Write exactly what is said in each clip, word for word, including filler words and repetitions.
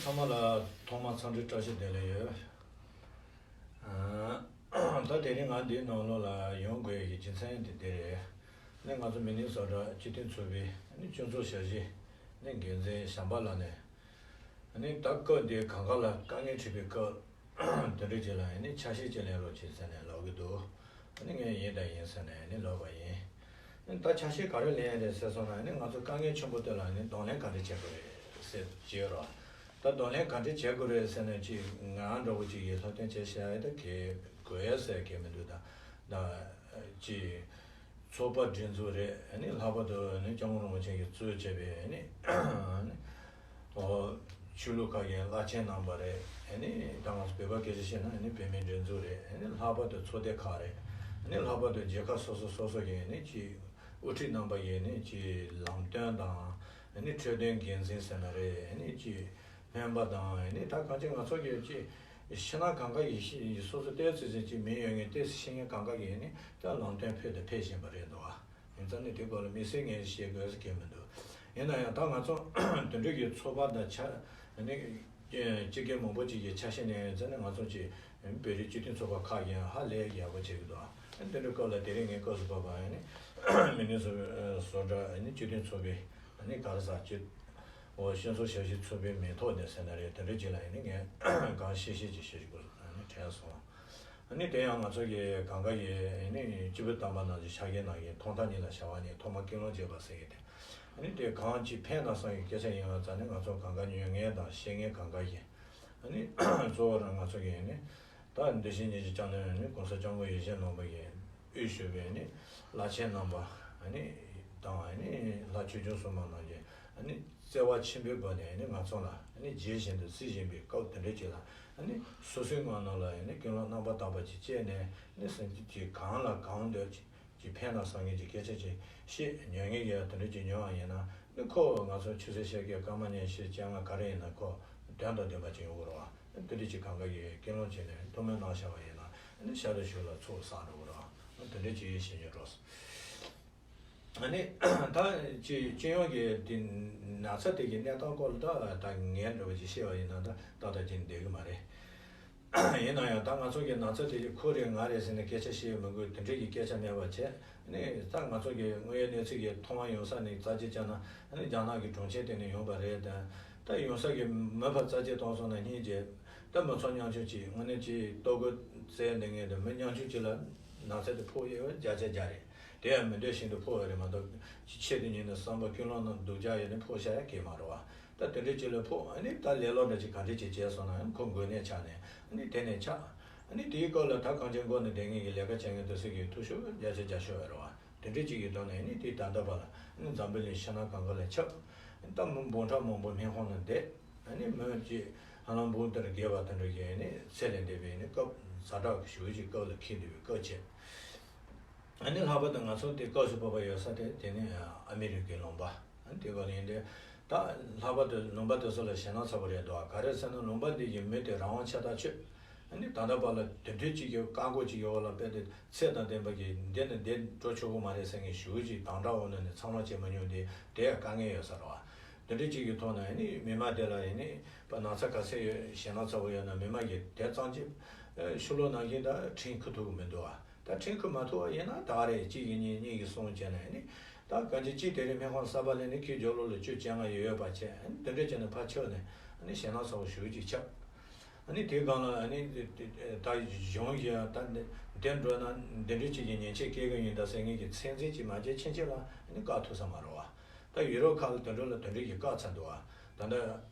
ཚང་མ་ལ་ཐོག་མར་འཚམས་འདྲི་བཀྲ་ཤིས་བདེ་ལེགས་ཡོད། ཨ། ད་དེ་རིང་ང་འདིའི་ནང་ལོགས་ལ་ཡོང་དགོས་ཀྱི་རྒྱུ་མཚན་དེ་འདི་རེད། ནི་ང་ཚོ་མི་ནི་སོ་ཊ་སྤྱི་མཐུན་ཚོགས་པའི་ནི་སྤྱི་ཚོགས་ཞབས་ཞུ་ནི་འགན་འཛིན་བྱམས་པ་ལགས་ནས། ནི་ད་སྐབས་འདི་གང་ག་ལ་དཀའ་ངལ་འཕྲད་པའི་སྐབས་དེ་འདྲ་ཅིག་ལ་ནི་ཆ་ཤས་ཅིག་ལེན་རོགས་བྱེད་ཟེར་ནས་ལབ་གི་འདུག་ནི་ངས་ཡིན་དང་ཡིན་ཟེར་ནས་ནི་ལབ་པ་ཡིན། ནི་ད་ཆ་ཤས་ག་རེ་ལེན་ཡ་རེད་ཟེར་སོང་ན། ནི་ང་ཚོ་དཀའ་ངལ་ཆེན་པོ་དེ་ལ་ནི་གདོང་ལེན་ག་འདྲ་བྱེད་དགོས་རེད་ཟེར་བྱས་རོགས། ད་གདོང་ལེན་ག་འདྲ་བྱེད་དགོས་རེད་ཟེར་ན། ཅིག་ང་འདྲ་བོ་ཅིག་གིས་ལྷག་དོན་བྱས་བཤད་ཡ་ད་གལ་དགོས་ཡ་ཟེར་གལ་མི་འདུག་ད་ད་ཅིག་ཚོགས་པ་སྒྲིག་འཛུགས་རེད། ཨ་ནི་ལྷག་པར་དུ་ནི་སྐྱབས་མགོན་རིན་པོ་ཆེ་གིས་གཙོས་བྱས་པའི་ཨ་ནི་ཨ་ནི་ཨོ་ཆོས་ལུགས་ཁག་གི་བླ་ཆེན་རྣམ་པ་རེད། ཨ་ནི་ད་ང་ཚོ་བོད་པ་སྐད་ཆ་བཤད་ན་ཨ་ནི་བོད་མིའི་སྒྲིག་འཛུགས་རེད། ཨ་ནི་ལྷག་པར་དུ་ཚོགས་སྡེ་ཁག་རེད། ཨ་ནི་ལྷག་པར་དུ་རྒྱལ་ཁབ་སོ་སོ་སོ་སོ་གི་ཨ་ནི་ཅིག་དབུ་ཁྲིད་རྣམ་པ་གི་ཨ་ནི་ཅིག་ལམ་སྟོན་དང་། ཨ་ནི་འཕྲོད་བསྟེན་འགན་འཛིན་ཟེར་ན་རེད། ཨ་ནི་ཅིག་སྨན་པ་དང་། ཨ་ནི་ད་གང་ཅི་ང་ཚོ་གི་ཅིག་ཕྱི་ནང་གང་ག་ཡི་ཤི་ཡི་སོ་སོ་ཏོག་ཙམ་ཙམ་ཅིག་མི་ཡོད་མཁན་ཏོག་ཙམ་ཤེས་མཁན་གང་ག་གིས་ནི་ད་ལམ་སྟོན་ཕུལ་དང་ཕུལ་བཞིན་པ་རེད་འདུག་ཨ། ཡིན་ཙང་ནི་དེ་སྐོར་ལ་དམིགས་བསལ་ངས་བཤད་དགོས་ཟེར་གྱི་མི་འདུག་ཡིན་ན་ཡང་ད་ང་ཚོ་དེ་འདྲ་གི་ཚོགས་པ་དང་ཆ་ནི་སྤྱི་སྒེར་མང་པོ་ཅིག་གི་ཆ་ཤས་ནས་ཡིན་ཙང་ནི་ང་ཚོ་ཅིག་བོད་རིགས་སྤྱི་མཐུན་ཚོགས་པ་ཁག་གིས་ཧ་ལས་ཡག་པོ་བྱེད་ཀྱི་འདུག་ཨ། དེ་འདྲ་སྐབས་ལ་དེ་རིང་ངས་སྐབས་སུ་བབས་པ་ནི་མི་ནི་སོ་སོ་འདྲ་ནི་སྤྱི་མཐུན་ཚོགས་པའི་ནི་ག་རེ་ཟ་སྤྱི་འོ་སྤྱི་ཚོགས་ཞབས་ཞུ་ཚོགས་པའི་མིང་ཐོག་ནས་ཟེར་ན་རེད། དེ་འདྲ་ཅིག་ལ་ཡིན་ནི་ངས་གང་ཤེས་ཤེས་ཅིག་ཞུ་ཞུ་དགོས་ནི་དྲན་སོང་། ཨ་ནི་དེ་ཡང་ང་ཚོ་གི་གང་ག་ཡི་ནི་སྤྱི་བོ་དམ་པ་རྣམས་ཀྱི་ཕྱག་འཁྱེར་གནང་མཁན་ཐོག་མཐའ་གཉིས་ལ་བྱ་བ་ནི་ཐོག་མ་ཀུན་སློང་བྱེད་པ་ཟེར་གྱི་དེ། ཨ་ནི་དེ་གང་ཅི་ཕན་དང་བསམ་གྱི་སྐད་ཆ་ཡིན་པ་ཙང་ནི་ང་ཚོ་གང་ག་ཉོན་མཁན་དང་ཤེས་མཁན་གང་ག་ཡིན། ཨ་ནི་གཙོ་བོ་རང་ང་ཚོ་གི་ནི་ད་འདི་བཞིན་ཉིན་ཞིག་ཀྱང་ནི་ནི་གོང་ས་སྐྱབས་མགོན་ཡེ་ཤེས་ནང་པ་ཡི་དབུས་ཞུས་པའི་ནི་བླ་ཆེན་རྣམ་པ་ཨ་ནི་དང་ཨ་ནི་ལྷ་ཆོས་སྐྱོང་སྲུང་མ་རྣམས་ཀྱི་ཨ་ནི་བརྩེ་བ་ཆེན་པོའི་སྒོ་ནས་ནི་ང་ཚོ་ལ་ནི་རྗེས་བཞིན་དུ་བརྩི་བཞིན་པའི་སྐབས་དེ་འདྲ་ཅིག་ལ་ནི་སོ་སོའི་ངང་ནང་ལ་ནི་ཀུན་སློང་རྣམ་པར་དག་པ་ཅིག་སྐྱེས་ནས་ནི་སེམས་ཀྱི་གང་ལ་གང་འདོད་ཀྱི་ཕན་ལ་བསམ་མཁན་གྱི་སྐད་ཆ་ཅིག་བཤད། ཉན་མཁན་གྱིས་དེ་འདྲ་ཅིག་ཉོན་པ་ཡིན་ན་ནི་ཁོ་ང་ཚོ་ཆོས་སྲིད་ཤེས་རྒྱ་ཀརྨ་ཉན་ཤེས་སྤྱན་སྔ་ག་རེ་ཡིན་ན་ཁོ་དོན་དང་ལྡན་པ་ཅིག་ཡོང་གི་རེད་བ། དེ་འདྲ་ཅིག་གང་ག་གིས་ཀུན་སློང་བྱས་ནས་ཐུགས་སྨོན་གནང་བཞག་པ་ཡིན་ན་ནི་ཤར་དུ་བཞུགས་ལ་ཚོགས་བསགས་འགྲོ་གི་རེད་བ། དེ་འདྲ་ཅིག་ཡིན་ཞེས་ཉོན་འགྲོ། ཨ་ནི་ད་ཅི་སྤྱི་ཡོངས་ཀྱི་འདི་ན་ཚ་དེ་གི་གནས་སྟངས་སྐོར་ལ་ད་ད་ངས་འདྲ་བོ་ཅིག་བཤད་པ་ཡིན་ན་ད་ཏག་ཏག་ཅིག་བསྡད་གི་མ་རེད། ཡིན་ན་ཡང་ད་ང་ཚོ་གི་ན་ཚ་དེ་གི་ཁོ་རེད་ང་རེད་ཟེར་ནས་སྐད་ཆ་བཤད་མི་དགོས། དེ་འདྲའི་གི་སྐད་ཆ་མེད་པ་བྱས་ནས་ད་ང་ཚོ་གི་དངོས་ཡོད་གནས་ཚུལ་གི་མཐོང་བ་ཡོང་ས་ནས་རྩ་ཆེ་བྱས་ན་ཨ་ནི་རྒྱ་ནག་གི་གྲོང་ཁྱེར་དེ་ནས་ཡོང་པ་རེད། ད་ད་ཡོང་ས་གི་མི་ཕར་རྩ་ཆེ་གཏོང་སོང་ན་སྙིང་རྗེ། ད་མི་ཚོགས་ཉམ་ཆུང་ཅིག་དངོས་གནས་ཅིག་ལྟོ་གོས་བཙལ་འདི་ངས་ད་མི་ཉམ་ཆུང་ཅིག་ལ་ན་ཚ་དེ་ཕོག་ཡོད་བ་བརྒྱ་ཆ་བརྒྱ་རེད། དེ་ཡང་མི་འདོད་བཞིན་དུ་ཕོག་ཡོད་རེད་མ་གཏོགས་ཆེད་དུ་ཉིད་ནས་བསམ་པ་ཀུན་སློང་ནང་སྡུག་ཅག་ཡོད་ནས་ཕོག་བཞག་ཡ་གལ་མ་རེད་བ། ད་དེ་འདྲའི་ཅིག་ལ་ཕོག་ཨ་ནི་ད་ལས་སློབ་འདྲ་ཅིག་ག་འདྲ་ཅིག་བྱས་སོང་ན་ཁོ་འགོས་ནད་ཆགས་ནས་ཨ་ནི་དེ་ནས་ཆགས། ཨ་ནི་དེའི་སྐབས་ལ་ད་གངས་ཅན་སྒོ་ནས་བསྡད་མཁན་གྱི་ལས་ཀ་བྱེད་མཁན་དེ་ཚོ་གི་ཐུགས་ཤུགས་བརྒྱ་ཆ་བརྒྱ་ཤོར་བ་རེད་བ། དེ་འདྲའི་ཅིག་གི་ཐོག་ནས་ཨ་ནི་དེ་ད་ལྟ་བར་ལ་ཨ་ནི་འཛམ་བུ་གླིང་ཕྱི་ནང་གང་ག་ལ་ཁྱབ། ཨ་ནི་ད་མི་འབུམ་ཕྲག་མང་པོ་སྨན་ཁང་ནང་བསྡད། ཨ་ནི་མི་ཅིག་ཧ་ལམ་འབུམ་ལྟར་བརྒལ་བ་དེ་འདྲ་གི་ཨ་ནི་ཚེ་ལས་འདས་པའི་ཨ་ནི་སྐབས་ཛ་དྲག་གི་ཞུ་ཅིག་སྐབས་ལ་འཁེལ་འདུག་པའི་སྐབས་བྱས། ཨ་ནི་ལྷག་པར་དུ་ང་ཚོ་དེ་སྐབས་སུ་བབས་པ་ཡོད་ས་དེ་དེ་ནི་ཨ་མི་རི་ཀའི་ལུང་པ། ཨ་ནི་དེ་ག་ལ་ཡིན་ཏེ། ད་ལྷག་པར་དུ་ལུང་པ་དེ་ཚོ་ལ་ཞེད་སྣང་ཚ་པོ་རེད་འདུག་ག་རེ་ཟེར་ན་ལུང་པ་འདི་གི་མི་དེ་རང་དབང་ཆེ་ཐག་ཆོད། ཨ་ནི་ད་ལྟ་བར་ལ་དེ་འདྲའི་ཅིག་གི་བཀག་འགོག་ཅིག་གི་འོག་ལ་དཔེ་དེ་ཚད་དང་ལྡན་པ་གི་འདི་ནི་འདི་འགྲོ་ཆོག་གི་མ་རེད་ཟེར་མཁན་ཞུ་ཅིག་དམ་དྲག་འོག་ནས་ནས་འཚར་ལོངས་བྱེད་མ་མྱོང་དེ་དེ་ཡང་དཀའ་ངལ་ཡོད་ས་རེད་བ། དེ་འདྲའི་ཅིག་གི་ཐོག་ནས་ཨ་ནི་མི་མང་དེ་ལ་ཨ་ནི་ན་ཚ་ག་ཚད་ཡོད་ཞེད་སྣང་ཚ་པོ་ཡོད་ན་མི་མང་གིས་དེ་ཙམ་ཅིག་ཕྱིར་ལོག་ནང་བཞིན་ད་ཁྲིམས་འཁུར་ཐུབ་ཀྱི་མི་འདུག་བ། ད་ཁྲིམས་འཁུར་མ་ཐུབ་པ་ཡིན་ན་ད་རེས་གཅིག་གིས་གཉིས་གཉིས་ཀྱིས་གསུམ་བྱས་ནས་ནི་ད་གང་ཅི་གཅིག་དེ་རིང་སྨན་ཁང་གསར་པ་ལས་ནི་ཁྱོད་རྒྱབ་ལོགས་ལ་བཅུ་བཅོ་ལྔ་ཡོད་ཡོད་པ་བྱས་ནི་དེ་འདྲ་བྱས་ནས་ཕར་ཆགས་ནས་ནི་ཞེད་སྣང་ཚ་པོ་ཞེ་པོ་ཅིག་ཆགས། ནི་དེའི་སྒང་ལ་ནི་ད་གཞུང་གིས་ད་འདི་འགྲོ་ན་འདི་འདྲ་ཅིག་གི་ཉེས་ཆད་བཀལ་གི་ཡིན་ད་ཟེར་མཁན་གྱི་ཚད་འཛིན་ཅིག་མ་བྱས་ཕྱིན་ཆད་ལ་ནི་བཀག་ཐུབ་ས་མ་རེད་བ། ད་ཡུ་རོབ་ཁག་ལ་དེ་འདྲ་ལ་དེ་འདྲ་གི་བཀག་ཚར་འདུག་བ། ད་ལྟ་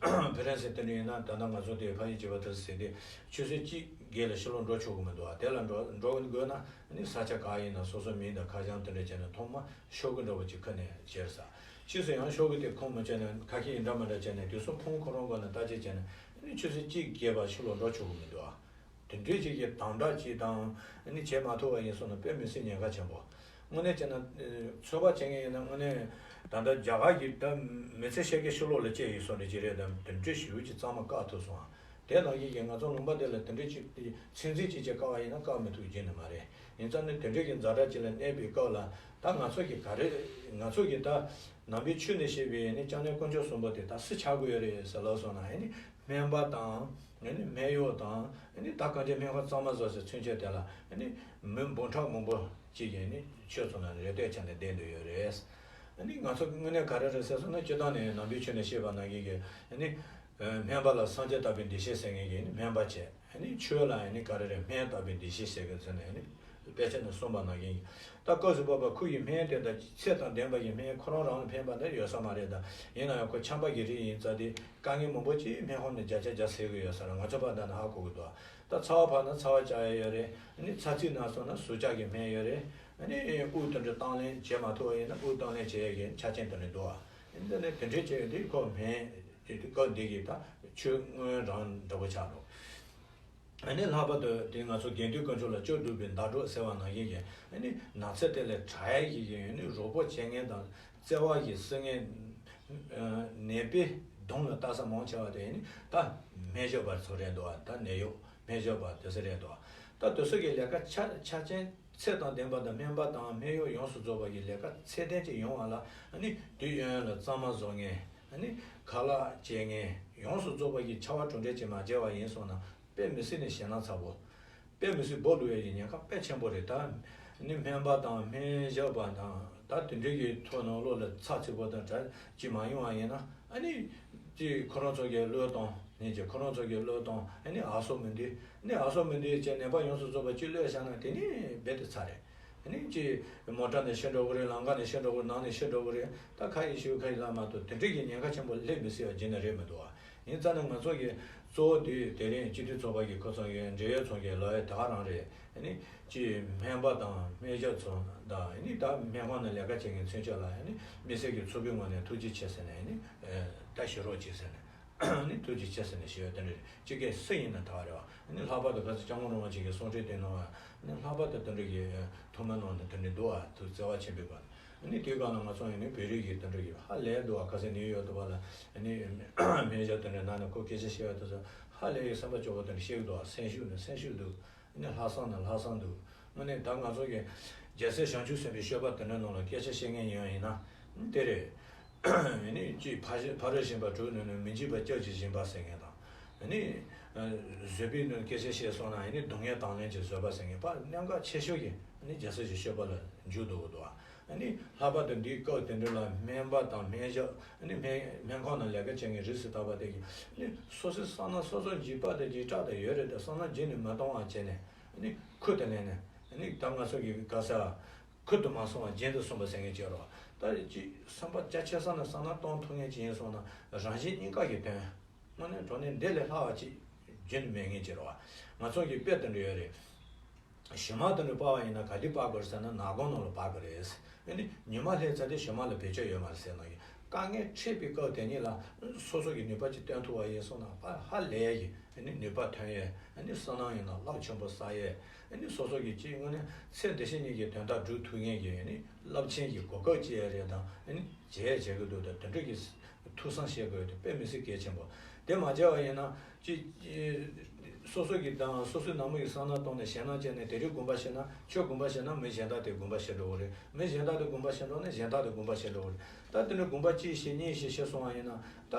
ཕ་རན་སི་དེ་འདྲ་ཡིན་ན་ད་ལྟ་ང་ཚོ་དེ་ཕ་ཡུལ་གྱི་བ་དེ་ཟེར་དེ་ཆུ་ཚོད་གཅིག་བརྒལ་ལ་ཕྱིར་ལོག་འགྲོ་ཆོག་གི་མི་འདུག་བ། དེ་ལ་འགྲོ་འགྲོ་དགོས་ན་ནི་ས་ཆ་ག་ཡིན་ན་སོ་སོ་མིང་དང་ཁ་བྱང་དེ་འདྲ་བྱས་ནས་ཐོག་མ་ཤོག་གུ་འདྲ་བོ་ཅིག་ཁ་ནས་བྱེར་ས། ཕྱིས་སུ་ཡང་ཤོག་གུ་དེ་ཁུངས་མི་བཅད་ནས་ཁ་ཤས་ཡིན་འདྲ་མི་འདྲ་བྱས་ནས་དུས་སུ་ཕུང་ཁོ་རང་སྒོ་ནས་བརྟག་དཔྱད་བྱས་ནས་ནི་ཆུ་ཚོད་གཅིག་བརྒལ་བ་ཕྱིར་ལོག་འགྲོ་ཆོག་གི་མི་འདུག་བ། དེ་འདྲའི་ཅིག་གི་དམ་དྲག་ཅིག་དང་ནི་བྱེད་མ་ཐུབ་པ་ཡིན་སོང་ན་དཔེ་མི་སྲིད་ཉེན་ཁ་ཆེན་པོ། དངོས་གནས་བྱས་ན་ཚོད་དཔག་བྱེད་མཁན་ཡིན་ན་དངོས་གནས་ད་ལྟ་རྒྱ་གར་གྱི་ད་མི་ཚེ་ཤར་གྱི་ཕྱི་ལོགས་ལ་སྐྱེས་ཡིན་སོང་འདྲ་ཅིག་རེད་དམ། དེ་འདྲའི་ཞེ་པོ་ཅིག་གཙང་མ་བཀག་ཐུབ་སོང་ཨ། དེ་ནང་བཞིན་གྱི་ང་ཚོ་ལུང་པ་དེ་ལ་དེ་འདྲའི་ཅིག་ཚོད་འཛིན་ཅིག་བྱས་བཀག་པ་ཡིན་ན་བཀག་མི་ཐུབ་རྒྱུ་ནི་མ་རེད། ཡིན་ཙང་ནི་དེ་འདྲའི་གི་ཛ་དྲག་ཅིག་ལ་གནས་པའི་སྐབས་ལ་ད་ང་ཚོ་གི་ག་རེ་ང་ཚོ་གི་ད། ནང་པའི་ཆོས་ནས་བཤད་པའི་ནི་སྐྱབས་གནས་དཀོན་མཆོག་གསུམ་པོ་དེ་ད་སུ་ཆགས་དགོས་ཡོད་རེད་ཟེར་ལབ་སོང་ན། ཨ་ནི་སྨན་པ་དང་། ཨ་ནི་སྨན་གཡོག་དང་། ཨ་ནི་ད་གང་ཅི་སྨན་ཁང་གཙང་མ་བཟོ་ཟེར་ཚུན་ཆད་དེ་ལ་ཨ་ནི་མི་འབུམ་ཕྲག་མང་པོ་ཅིག་གིས་ནི་ཆོས་ཚོ་ལ་རེ་ལྟོས་བྱས་ནས་བསྡད་འདོད་ཡོད་རེད། ཨ་ནི་ང་ཚོ་དངོས་གནས་ག་རེ་རེད་ཟེར་སོང་ན། སྤྱིར་བཏང་ནས་ནང་པའི་ཆོས་ནས་བཤད་པ་ནང་བཞིན་གྱི་ཨ་ནི་སྨན་པ་ལ་སངས་རྒྱས་བསྟན་པའི་འདུ་ཤེས་ཟེར་མཁན་གྱི་ནི་སྨན་པ་བྱས། ཨ་ནི་ཆོས་ལ་ཨ་ནི་ག་རེ་རེད། སྨན་བསྟན་པའི་འདུ་ཤེས་ཟེར་གི་ཟེར་ནས་ཨ་ནི་དཔེ་ཆ་ནས་གསུངས་པ་ནང་བཞིན། ད་སྐབས་སུ་བབ་པ་ཁོ་ཡི་སྨན་དེ་དག་ཚད་དང་ལྡན་པ་ཡི་སྨན་ཁོ་རང་རང་ལ་ཕན་པ་འདི་ཡོད་ས་མ་རེད། ད་ཡིན་ན་ཡང་ཁོ་ཆམ་པ་གི་རིགས་ཡིན་ཙང་དེ་དཀའ་ངལ་མང་པོ་ཅིག་སྨན་ཁང་ནས་བརྒྱ་ཆ་བརྒྱ་སེལ་གི་ཡོད་ས་རེད། ང་ཚོ་ཕར་ད་ནི་ཧ་གོ་གི་འདུག་ད་ཚ་བ་ཕར་ན་ཚ་བ་བཅག་ཡ་ཡོད་རེད། ཨ་ནི་ཚ་ཚིགས་ན་སོང་ན་ཟུག་གཅོག་གི་སྨན་ཡོད་རེད། ཨ་ནི་དབུགས་དེ་འདྲ་གཏོང་ལེན་བྱེད་མ་ཐུབ་པ་ཡིན་ན་དབུགས་གཏོང་ལེན་བྱེད་ཡ་གི་ཆ་རྐྱེན་དེ་འདྲ་འདུག་ཨ་ནི་དེ་ནས་དེ་འདྲ་བྱས་ཡོད་དུས་ཁོ་སྨན་དེ་དུས་སྐབས་འདི་གི་ད་ཆོས་སྔོན་རང་འདྲ་པོ་ཆགས་འགྲོ། ཨ་ནི་ལྷག་པར་དུ་དེ་ང་ཚོ་དགེ་འདུན་དཀོན་མཆོག་ལ་སྐྱབས་སྒྲུབ་པའི་ཟླ་གྲོགས་ཟེར་བ་ནང་བཞིན་གྱི། ཨ་ནི་ན་ཚ་དེ་ལས་དྲག་ཡས་ཀྱི་ཡོད་ནི་རོགས་པ་བྱེད་མཁན་དང་བརྩེ་བ་ཞིག་བསུ་མཁན། ཨ་ནད་པའི་གདོང་ལ་ལྟ་ས་མང་ཆེ་བ་དེ་ཨ་ནི་ད་སྨན་ཞབས་པ་ཚོ་རེད་འདུག་ད་ནད་གཡོག་སྨན་ཞབས་པ་དེ་ཚོ་རེད་འདུག་ད་དེ་ཚོ་གི་ལས་ཀ་ཆ་ཆ་རྐྱེན་ཚད་དང་ལྡན་པ་དང་། སྨན་པ་དང་སྨན་གཡོག་ཡོངས་སུ་རྫོགས་པ་གི་ལས་ཀ་ཚད་ལྡན་ཅིག་ཡོང་བ་ལ། ཨ་ནི་དུས་ཡུན་ལ་གཙང་མ་བཟོ་མཁན། ཨ་ནི་ཁ་ལག་བྱེད་མཁན། ཡོངས་སུ་རྫོགས་པ་གི་བྱ་བ་གྲུབ་འབྲས་ཅིག་མ་བྱས་པ་ཡིན་སོང་ན། དཔེ་མི་སྲིད་ནས་ཞེད་སྣང་ཚ་པོ། དཔེ་མི་སྲིད་སྦོ་ལུག་ཡས་ཀྱི་ཉེན་ཁ་དཔེ་ཆེན་པོ་རེད། ད་ནི་སྨན་པ་དང་སྨན་ཞབས་པ་དང་ད་དེ་འདྲའི་གི་ཐོག་ནང་ལོགས་ལ་ཚ་ཚིག་པོ་དང་གྲ་ཅིག་མ་ཡོང་བ་ཡིན་ན། ཨ་ནི་ཅིག་ཁོ་རང་ཚོ་གི་བློས་གཏོང་ནས་ཀྱི་ཁོ་རང་ཚོ་གི་བློས་གཏོང་། ཨ་ནི་ཨ་སོ་མི་འདུས། ཨ་ནི་ཨ་སོ་མི་འདུས་ཅེས་ནད་པ་ཡོངས་སུ་རྫོགས་པ་ཅིག་བློས་བཞག་ན། དེ་ནི་རྦད་དེ་ཚར་རེད། ཨ་ནི་ཅིག་མོ་ཊ་ནས་ཤི་འགྲོ་གི་རེད། ལམ་ཁ་ནས་ཤི་འགྲོ་གི་རེད། ནང་ནས་ཤི་འགྲོ་གི་རེད། ད་ཁ་ཡི་ཤི་ཁ་ཡི་ལ་མ་གཏོགས་དེ་འདྲའི་གི་ཉེན་ཁ་ཆེན་པོ་སླེབས་མི་སྲིད་པ་རྒྱུན་ནས་རེད་མི་འདུག་བ། ཡིན་ཙང་ནི་ང་ཚོ་གི་གཙོ་བོ་དེ་དེ་རིང་སྤྱི་འཐུས་ཚོགས་པ་གི་ཁོ་ཚོ་གི་འབྲེལ་ཡོད་ཚོ་གི་ལོ་ཡ་དེ་ག་རང་རེད། ཨ་ནི་ཅིག་སྨན་པ་དང་སྨན་ཞབས་ཚོ་དང་། ཨ་ནི་ད་སྨན་ཁང་ནང་ལས་ཀ་བྱེད་མཁན་ཚུན་ཆད་ལ་ཨ་ནི་དམིགས་བསལ་གྱི་ཚོགས་པའི་ངོས་ནས་ཐུགས་རྗེ་ཆེ་ཟེར་ནས། ཨ་ནི་ད་ཞུ་རོགས་བྱེད་ཟེར་ནས། ཨ་ནི་ཐུགས་རྗེ་ཆེ་ཟེར་ནས་ཞུ་ཡ་དེ་འདྲ་རེད། སྤྱི་སྒེར་སུ་ཡིན་ན་ད་ག་རེད་བ། ཨ་ནི་ལྷག་པར་དུ་ག་ཚོད་སྐྱབས་མགོན་རིན་པོ་ཆེ་གི་གསུང་འཕྲིན་དེ་ནང་བ། ཨ་ནི་ལྷག་པར་དུ་དེ་འདྲ་གི་ཐུགས་སྨོན་གནང་ནས་དེ་འདྲ་འདུག་བ། ཐུགས་བརྩེ་བ་ཆེན་པོས་པ། ཨ་ནི་དེའི་སྒང་ལ་ང་ཚོ་ཡིན་ནི་བོད་རིགས་ཀྱི་དེ་འདྲ་གི་ཧ་ལས་འདུག་བ། ག་ཚོད་ནིའུ་ཡོག་ཏུ་བ་ལ་ཨ་ནི་སྨན་ཞབས་དེ་འདྲ་ནང་ནས་ཁོ་སྐད་ཆ་བཤད་ཡ་དེ་ཚོ་ཧ་ལས་ཡོད། སེམས་པ་སྐྱོ་པོ་དེ་འདྲ་བཤད་གི་འདུག་བ། སེམས་ཤུགས་ནི་སེམས་ཤུགས་འདུག་ཨ་ནི་ལྷག་བསམ་ནི་ལྷག་བསམ་འདུག་དངོས་གནས་ད་ང་ཚོ་གི་རྒྱལ་སྲས་བྱང་ཆུབ་སེམས་དཔའི་སྤྱོད་པ་དེ་འདྲ་ནང་ལ་སྐད་ཆ་བཤད་མཁན་ཡོད་ཡིན་ན་དེ་རེད། ཨ་ནི་ཅིག་ཕ་ཕ་རོལ་ཕྱིན་པ་དྲུག་ནང་ནས་མི་འཇིགས་པ་སྐྱབས་ཀྱི་སྦྱིན་པ་ཟེར་མཁན་དང་། ཨ་ནི་བཟོད་པའི་ནང་སྐད་ཆ་བཤད་སོང་ན། ཨ་ནི་སྡུག་བསྔལ་དང་ལེན་གྱི་བཟོད་པ་ཟེར་མཁན། ཕར་གནད་འགག་ཆེ་ཤོས་ཀྱི་ཨ་ནི་རྒྱལ་སྲས་ཀྱི་སྤྱོད་པ་ལ་འཇུག་འདུག་གི་འདུག་ཨ་ནི་ལྷག་པར་དུ་འདིའི་སྐབས་དེ་འདྲ་ལ་སྨན་པ་དང་སྨན་ཞབས། ཨ་ནི་སྨན་སྨན་ཁང་ནང་ལས་ཀ་བྱེད་མཁན་རིགས་སུ་བསྟར་བ་དེ་གིས་ཨ་ནི་སོ་སོའི་བསམ་ན་སོ་སོ་འཇིགས་པ་དང་འཇིགས་སྐྲག་དང་ཡོད་རེད། དེ་བསམ་ན་རྒྱུན་ནས་མི་གཏོང་བ་བྱས་ནས། ཨ་ནི་ཁུར་དུ་ལེན་ནས། ཨ་ནི་ད་ང་ཚོ་གི་ག་ས་ཁུར་དུ་མ་སོང་བ་རྒྱན་དུ་སོང་བ་ཟེར་མཁན་ཅིག་ཡོད་རེད་བ། ད་ཅིག་བསམ་པ་རྒྱ་ཆེ་ས་ནས་བསམ་བློ་གཏོང་ཐུབ་མཁན་ཅིག་ཡིན་སོང་ན། རང་གཞན་གཉིས་ཀ་གི་དོན། དངོས་གནས་དྲང་གནས་འདི་ལས་ལྷག་པ་ཅིག་རྒྱུན་དུ་མེད་མཁན་ཅིག་རེད་བ། ང་ཚོ་གི་དཔེ་དེ་འདྲ་ཡོད་རེད། ཞུ་མར་དེ་འདྲ་སྤར་བ་ཡིན་ན་ག་དུས་སྤར་དགོས་རེད་ཟེར་ན། ནག་ཁུང་ནང་ལ་སྤར་དགོས་རེད། ཨ་ནི་ཉི་མ་སླེབས་ཚར་དུས་ཞུ་མར་ལ་བེད་སྤྱོད་ཡོད་མ་རེད་ཟེར་ནང་གི། དཀའ་ངལ་འཕྲད་པའི་སྐབས་དེ་ཉིད་ལ་སོ་སོ་གི་ནུས་པ་ཅིག་བཏོན་ཐུབ་པ་ཡིན་སོང་ན། ཧ་ཧ་ལས་ཡ་གི་ཨ་ནི་ནུས་པ་ཐོན་ཡས། ཨ་ནི་བསོད་ནམས་ཡིན་ན་རླབས་ཆེན་པོ་བསགས་ཡས། ཨ་ནི་སོ་སོ་གི་ཅིག་དངོས་གནས་ཚེ་འདི་ཕྱི་གཉིས་ཀྱི་དོན་དག་སྒྲུབ་ཐུབ་མཁན་གྱི་ཨ་ནི་རླབས་ཆེན་གྱི་གོ་སྐབས་ཅིག་རེད། དང་ཨ་ནི་བྱས་བྱེད་དགོས་འདུག་ད་དེ་འདྲ་གི་ཐུགས་བསམ་བཞེས་དགོས་དེ་དཔེ་མི་སྲིད་གལ་ཆེན་པོ། དེ་མ་བྱས་པ་ཡིན་ན་ཅིག་སོ་སོ་གི་དང་སོ་སོའི་ནང་མི་གི་བསམ་བློ་གཏོང་ནས་ཞེད་སྣང་བྱས་ནས། དེ་རིང་དགོངས་པ་བཞེས་ན། ཁྱོད་དགོངས་པ་བཞེས་ན་མི་གཞན་དག་དེ་དགོངས་པ་བཞེས་འགྲོ་གི་རེད། མི་གཞན་དག་དེ་དགོངས་པ་བཞེས་འགྲོ་ན་གཞན་དག་དེ་དགོངས་པ་བཞེས་འགྲོ་གི་རེད། ད་དེ་འདྲ་དགོངས་པ་གཅིག་བཞེས་གཉིས་བཞེས་བྱས་སོང་བ་ཡིན་ན། ད་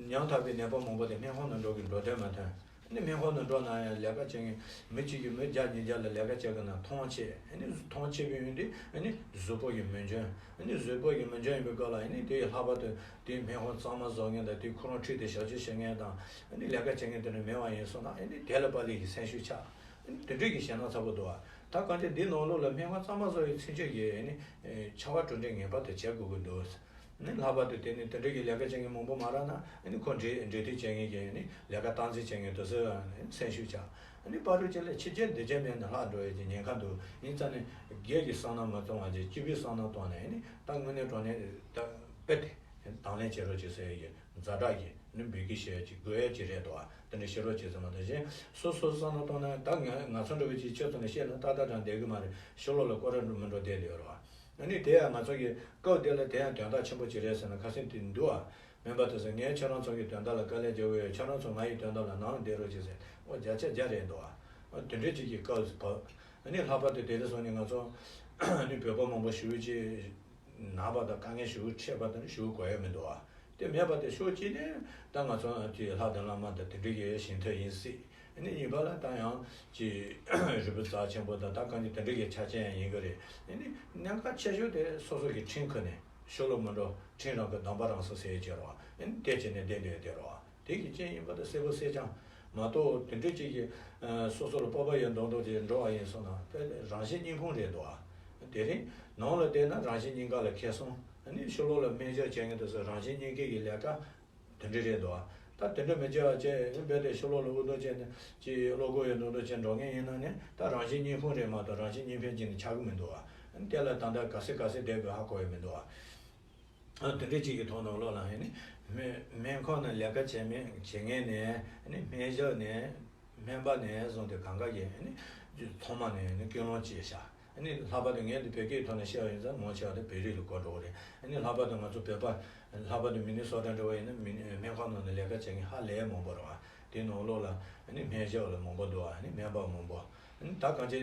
ཉམ་ཐག་པའི་ནད་པ་མང་པོ་དེ་སྨན་ཁང་ནང་འགྲོ་གི་འགྲོ་དོན་མ་ཐོན། ཨ་ནི་སྨན་ཁང་ནང་འགྲོ་ན་ཡང་ལས་ཀ་བྱེད་མཁན་མི་གཅིག་གིས་མི་བརྒྱ་ཉིས་བརྒྱ་ལ་ལས་ཀ་བྱེད་གི་ན་མཐོང་ཆེ། ཨ་ནི་མཐོང་ཆེ་བའི་ཡོན་ཏན། ཨ་ནི་གཟུགས་པོ་གི་མི་འཇོན། ཨ་ནི་གཟུགས་པོ་གི་མི་འཇོན་ཡིན་པའི་སྐབས་ལ། ཨ་ནི་དེ་ཡི་ལྷག་པར་དུ་དེའི་སྨན་ཁང་གཙང་མ་བཟོ་མཁན་དང་། དེ་ཁོ་རང་ཁྲིད་དེ་ཞབས་ཕྱི་བྱེད་མཁན་དང་། ཨ་ནི་ལས་ཀ་བྱེད་མཁན་དེ་འདྲ་མེད་པ་ཡིན་སོང་ན། ཨ་ནི་དེ་ལ་དཔག་ལས་ཀྱི་སེམས་ཤུགས་ཆག་ཨ་ནི་དེ་འདྲ་གི་ཞེད་སྣང་ཚ་པོ་འདུག་བ། ད་གང་ལྟར་འདི་ནང་ལོགས་ལ་སྨན་ཁང་གཙང་མ་བཟོ་བའི་ཚུན་ཆད་ཀྱི་ཨ་ནི་ཨེ་བྱ་བ་གྲུབ་འབྲས་ངེས་པར་དུ་བྱེད་དགོས་ཀྱི་འདུག་ནི་ལྷག་པར་དུ་དེ་ནི་དེ་འདྲ་གི་ལས་ཀ་བྱེད་མཁན་མང་པོ་མ་རག་ན། ཨ་ནི་ཁོ་འབྲེལ་འབྲེལ་མཐུད་བྱེད་མཁན་གྱི་ཨ་ནི་ལས་ཀ་སྟངས་འཛིན་བྱེད་མཁན་དེ་ཚོའི་ཨ་ནི་སེམས་ཤུགས་ཆག་ཨ་ནི་བར་དུ་ཅིག་ལ་ཕྱི་རྒྱལ་འདི་རྒྱལ་མེད་ན་ལྷག་འགྲོ་ཡས་ཀྱི་ཉེན་ཁ་འདུག་ཡིན་ཙང་ནི་སྒེར་གྱི་བསམ་བློ་མ་གཏོང་བ་བྱས། སྤྱི་པའི་བསམ་བློ་གཏོང་ནས། ཨ་ནི་ད་དངོས་གནས་དྲང་གནས་ད་དཔེ་དེ་དང་ལེན་བྱེད་རོགས་བྱེད་ཟེར་ཡས་ཀྱི་ཛ་དྲག་གི་ནི་འབོད་སྐུལ་བྱེད་ཡས་ཀྱི་དགོས་ཡས་ཀྱི་རེད་འདུག་ཨ་དེ་འདྲ་བྱེད་རོགས་བྱེད་ཟེར་མ་གཏོགས། གཞན་སོ་སོ་བསམ་བློ་གཏོང་ན། ད་ང་ང་ཚོ་འདྲ་བོ་ཅིག་ཁྱོད་ཚོ་ནས་བཤད་ན་ཏག་ཏག་དྲང་བསྡད་གི་མ་རེད། ཕྱི་ལོགས་ལ་སྐོར་ར་འགྲོ་མི་འགྲོ་བསྡད་ཡོད་རེད་བ། ཨ་ནི་དེ་ཡང་ང་ཚོ་གི་སྐབས་དེ་ལ་དེ་ཡང་དོན་དག་ཆེན་པོ་ཅིག་རེད་ཟེར་ན་ཁ་སེང་དེ་འདུག་ཨ། སྨན་པ་དེ་ཚོ་ངས་ཁྱེད་རང་ཚོ་གི་དོན་དག་ལ་དཀའ་ལས་རྒྱག་གི་ཡོད། ཁྱེད་རང་ཚོ་ང་ཡི་དོན་དག་ལ་ནང་བསྡད་རོགས་བྱེད་ཟེར། ཨོ་བརྒྱ་ཆ་བརྒྱ་རེད་འདུག་ཨ། ཨོ་དེ་འདྲ་ཅིག་གི་སྐབས་སུ་བབས། ཨ་ནི་ལྷག་པར་དུ་དེ་རིང་སང་ཉིན་ང་ཚོ་ཨ་ནི་བོད་པ་མང་པོ་ཞེ་པོ་ཅིག་ ནག་པ་དང་དཀའ་ངལ་ཞེ་པོ་འཕྲད་པ་དེ་འདྲ་ཞུ་དགོས་ཡ་མི་འདུག་བ། དེ་མེད་པ་དེ་ཕྱོགས་གཅིག་ནས་ད་ང་ཚོ་དེ་ལྷ་དང་བླ་མ་དང་དེ་འདྲ་གི་ཞིང་དུ་ཡིན་སྲིད། ཨ་ནི་གཉིས་པ་ལ་ད་ཡང་ཅིག་རུས་པ་རྩ་ཆེན་པོ་དང་ད་གང་ཅི་དེ་འདྲ་གི་ཆ་རྐྱེན་ཡང་ཡིན་གི་རེད། ཨ་ནི་གནད་འགག་ཆེ་ཤོས་དེ་སོ་སོ་གི་ཁྲིམས་ཁུར་ནས་ཤོ་ལོ་མི་འགྲོ་ཁྲིམས་རང་གི་སྡོམ་པ་རང་སྲུང་ཟེར་ཡས་ཅིག་རེད་བ། ཨ་ནི་དེ་བྱས་ནས་བསྡད་འདོད་དེ་རེད་བ། དེ་གི་རྐྱེན་ཡིན་པ་དེ་གསལ་པོ་གསལ་རྐྱང་མ་གཏོགས་དེ་འདྲ་ཅིག་གི་སོ་སོ་ལ་སྤོབས་པ་ཡོད་མདོག་མདོག་ཅིག་འགྲོ་བ་ཡིན་སོང་ན་དཔེ་རང་གཞན་གཉིས་ཕུང་རེད་འདུག་བ། དེ་རིང་ནང་ལ་བསྡད་ན་རང་གཞན་གཉིས་ཀ་ལ་ཁེ་བཟང་། ཨ་ནི་ཤོ་ལོ་ལ་སྨན་བཅོས་བྱེད་མཁན་དེ་ཚོ་རང་གཞན་གཉིས་ཀའི་གི་ལས་ཀ་དེ་འདྲ་རེད་འདུག་ཨ། ད་དེ་འདྲ་མི་བྱེད་པ་བྱས་རྦད་དེ་ཤོ་ལོ་ལ་ཨུ་ཐུག་བྱས་ནས་ཅིག་བློ་ཁོག་ཡོད་མདོག་མདོག་བྱས་འགྲོ་མཁན་ཡིན་ན་ནི་ད་རང་གཞན་གཉིས་ཕུང་རེད་མ་གཏོགས་རང་གཞན་གཉིས་ཕན་གཅིག་ནི་ཆགས་ཀྱི་མི་འདུག་ཨ། ཨ་ནི་དེ་ལ་ད་ལྟ་ག་ཚོད་ག་ཚོད་བསྡད་དགོས་ཧ་གོ་ཡི་མི་འདུག་ཨ། ཨ་དེ་འདྲ་ཅིག་གི་ཐོག་ནང་ལོགས་ལ་ཡིན་ནི་སྨན་སྨན་ཁང་ནང་ལས་ཀ་བྱེད་མཁན་བྱེད་མཁན་ནས་ནི་སྨན་ཞབས་ནས་སྨན་པ་ནས་བཟུང་སྟེ་གང་ག་གིས་ནི་ཐོག་མ་ནས་ནི་ཀུན་སློང་བྱས་ཤག་ཨ་ནི་ལྷག་པར་དུ་ངས་འདི་བོད་སྐད་ཐོག་ནས་བཤད་པ་ཡིན་ཙང་མང་ཆེ་བ་དེ་བོད་རིགས་ལ་གོ་འགྲོ་གི་རེད། ཨ་ནི་ལྷག་པར་དུ་ང་ཚོ་བོད་པ་ལྷག་པར་དུ་མི་ནི་སོ་ཊ་འདྲ་བོ་ཡིན་ན་མི་ནི་སྨན་ཁང་ནང་ནས་ལས་ཀ་བྱེད་མཁན་ཧ་ལས་མང་པོ་རེད་བ། དེ་ནང་ལོགས་ལ་ཨ་ནི་སྨན་ཞབས་ལ་མང་པོ་འདུག་ཨ་ནི་སྨན་པ་མང་པོ། ཨ་ནི་ད་གང་ཅི་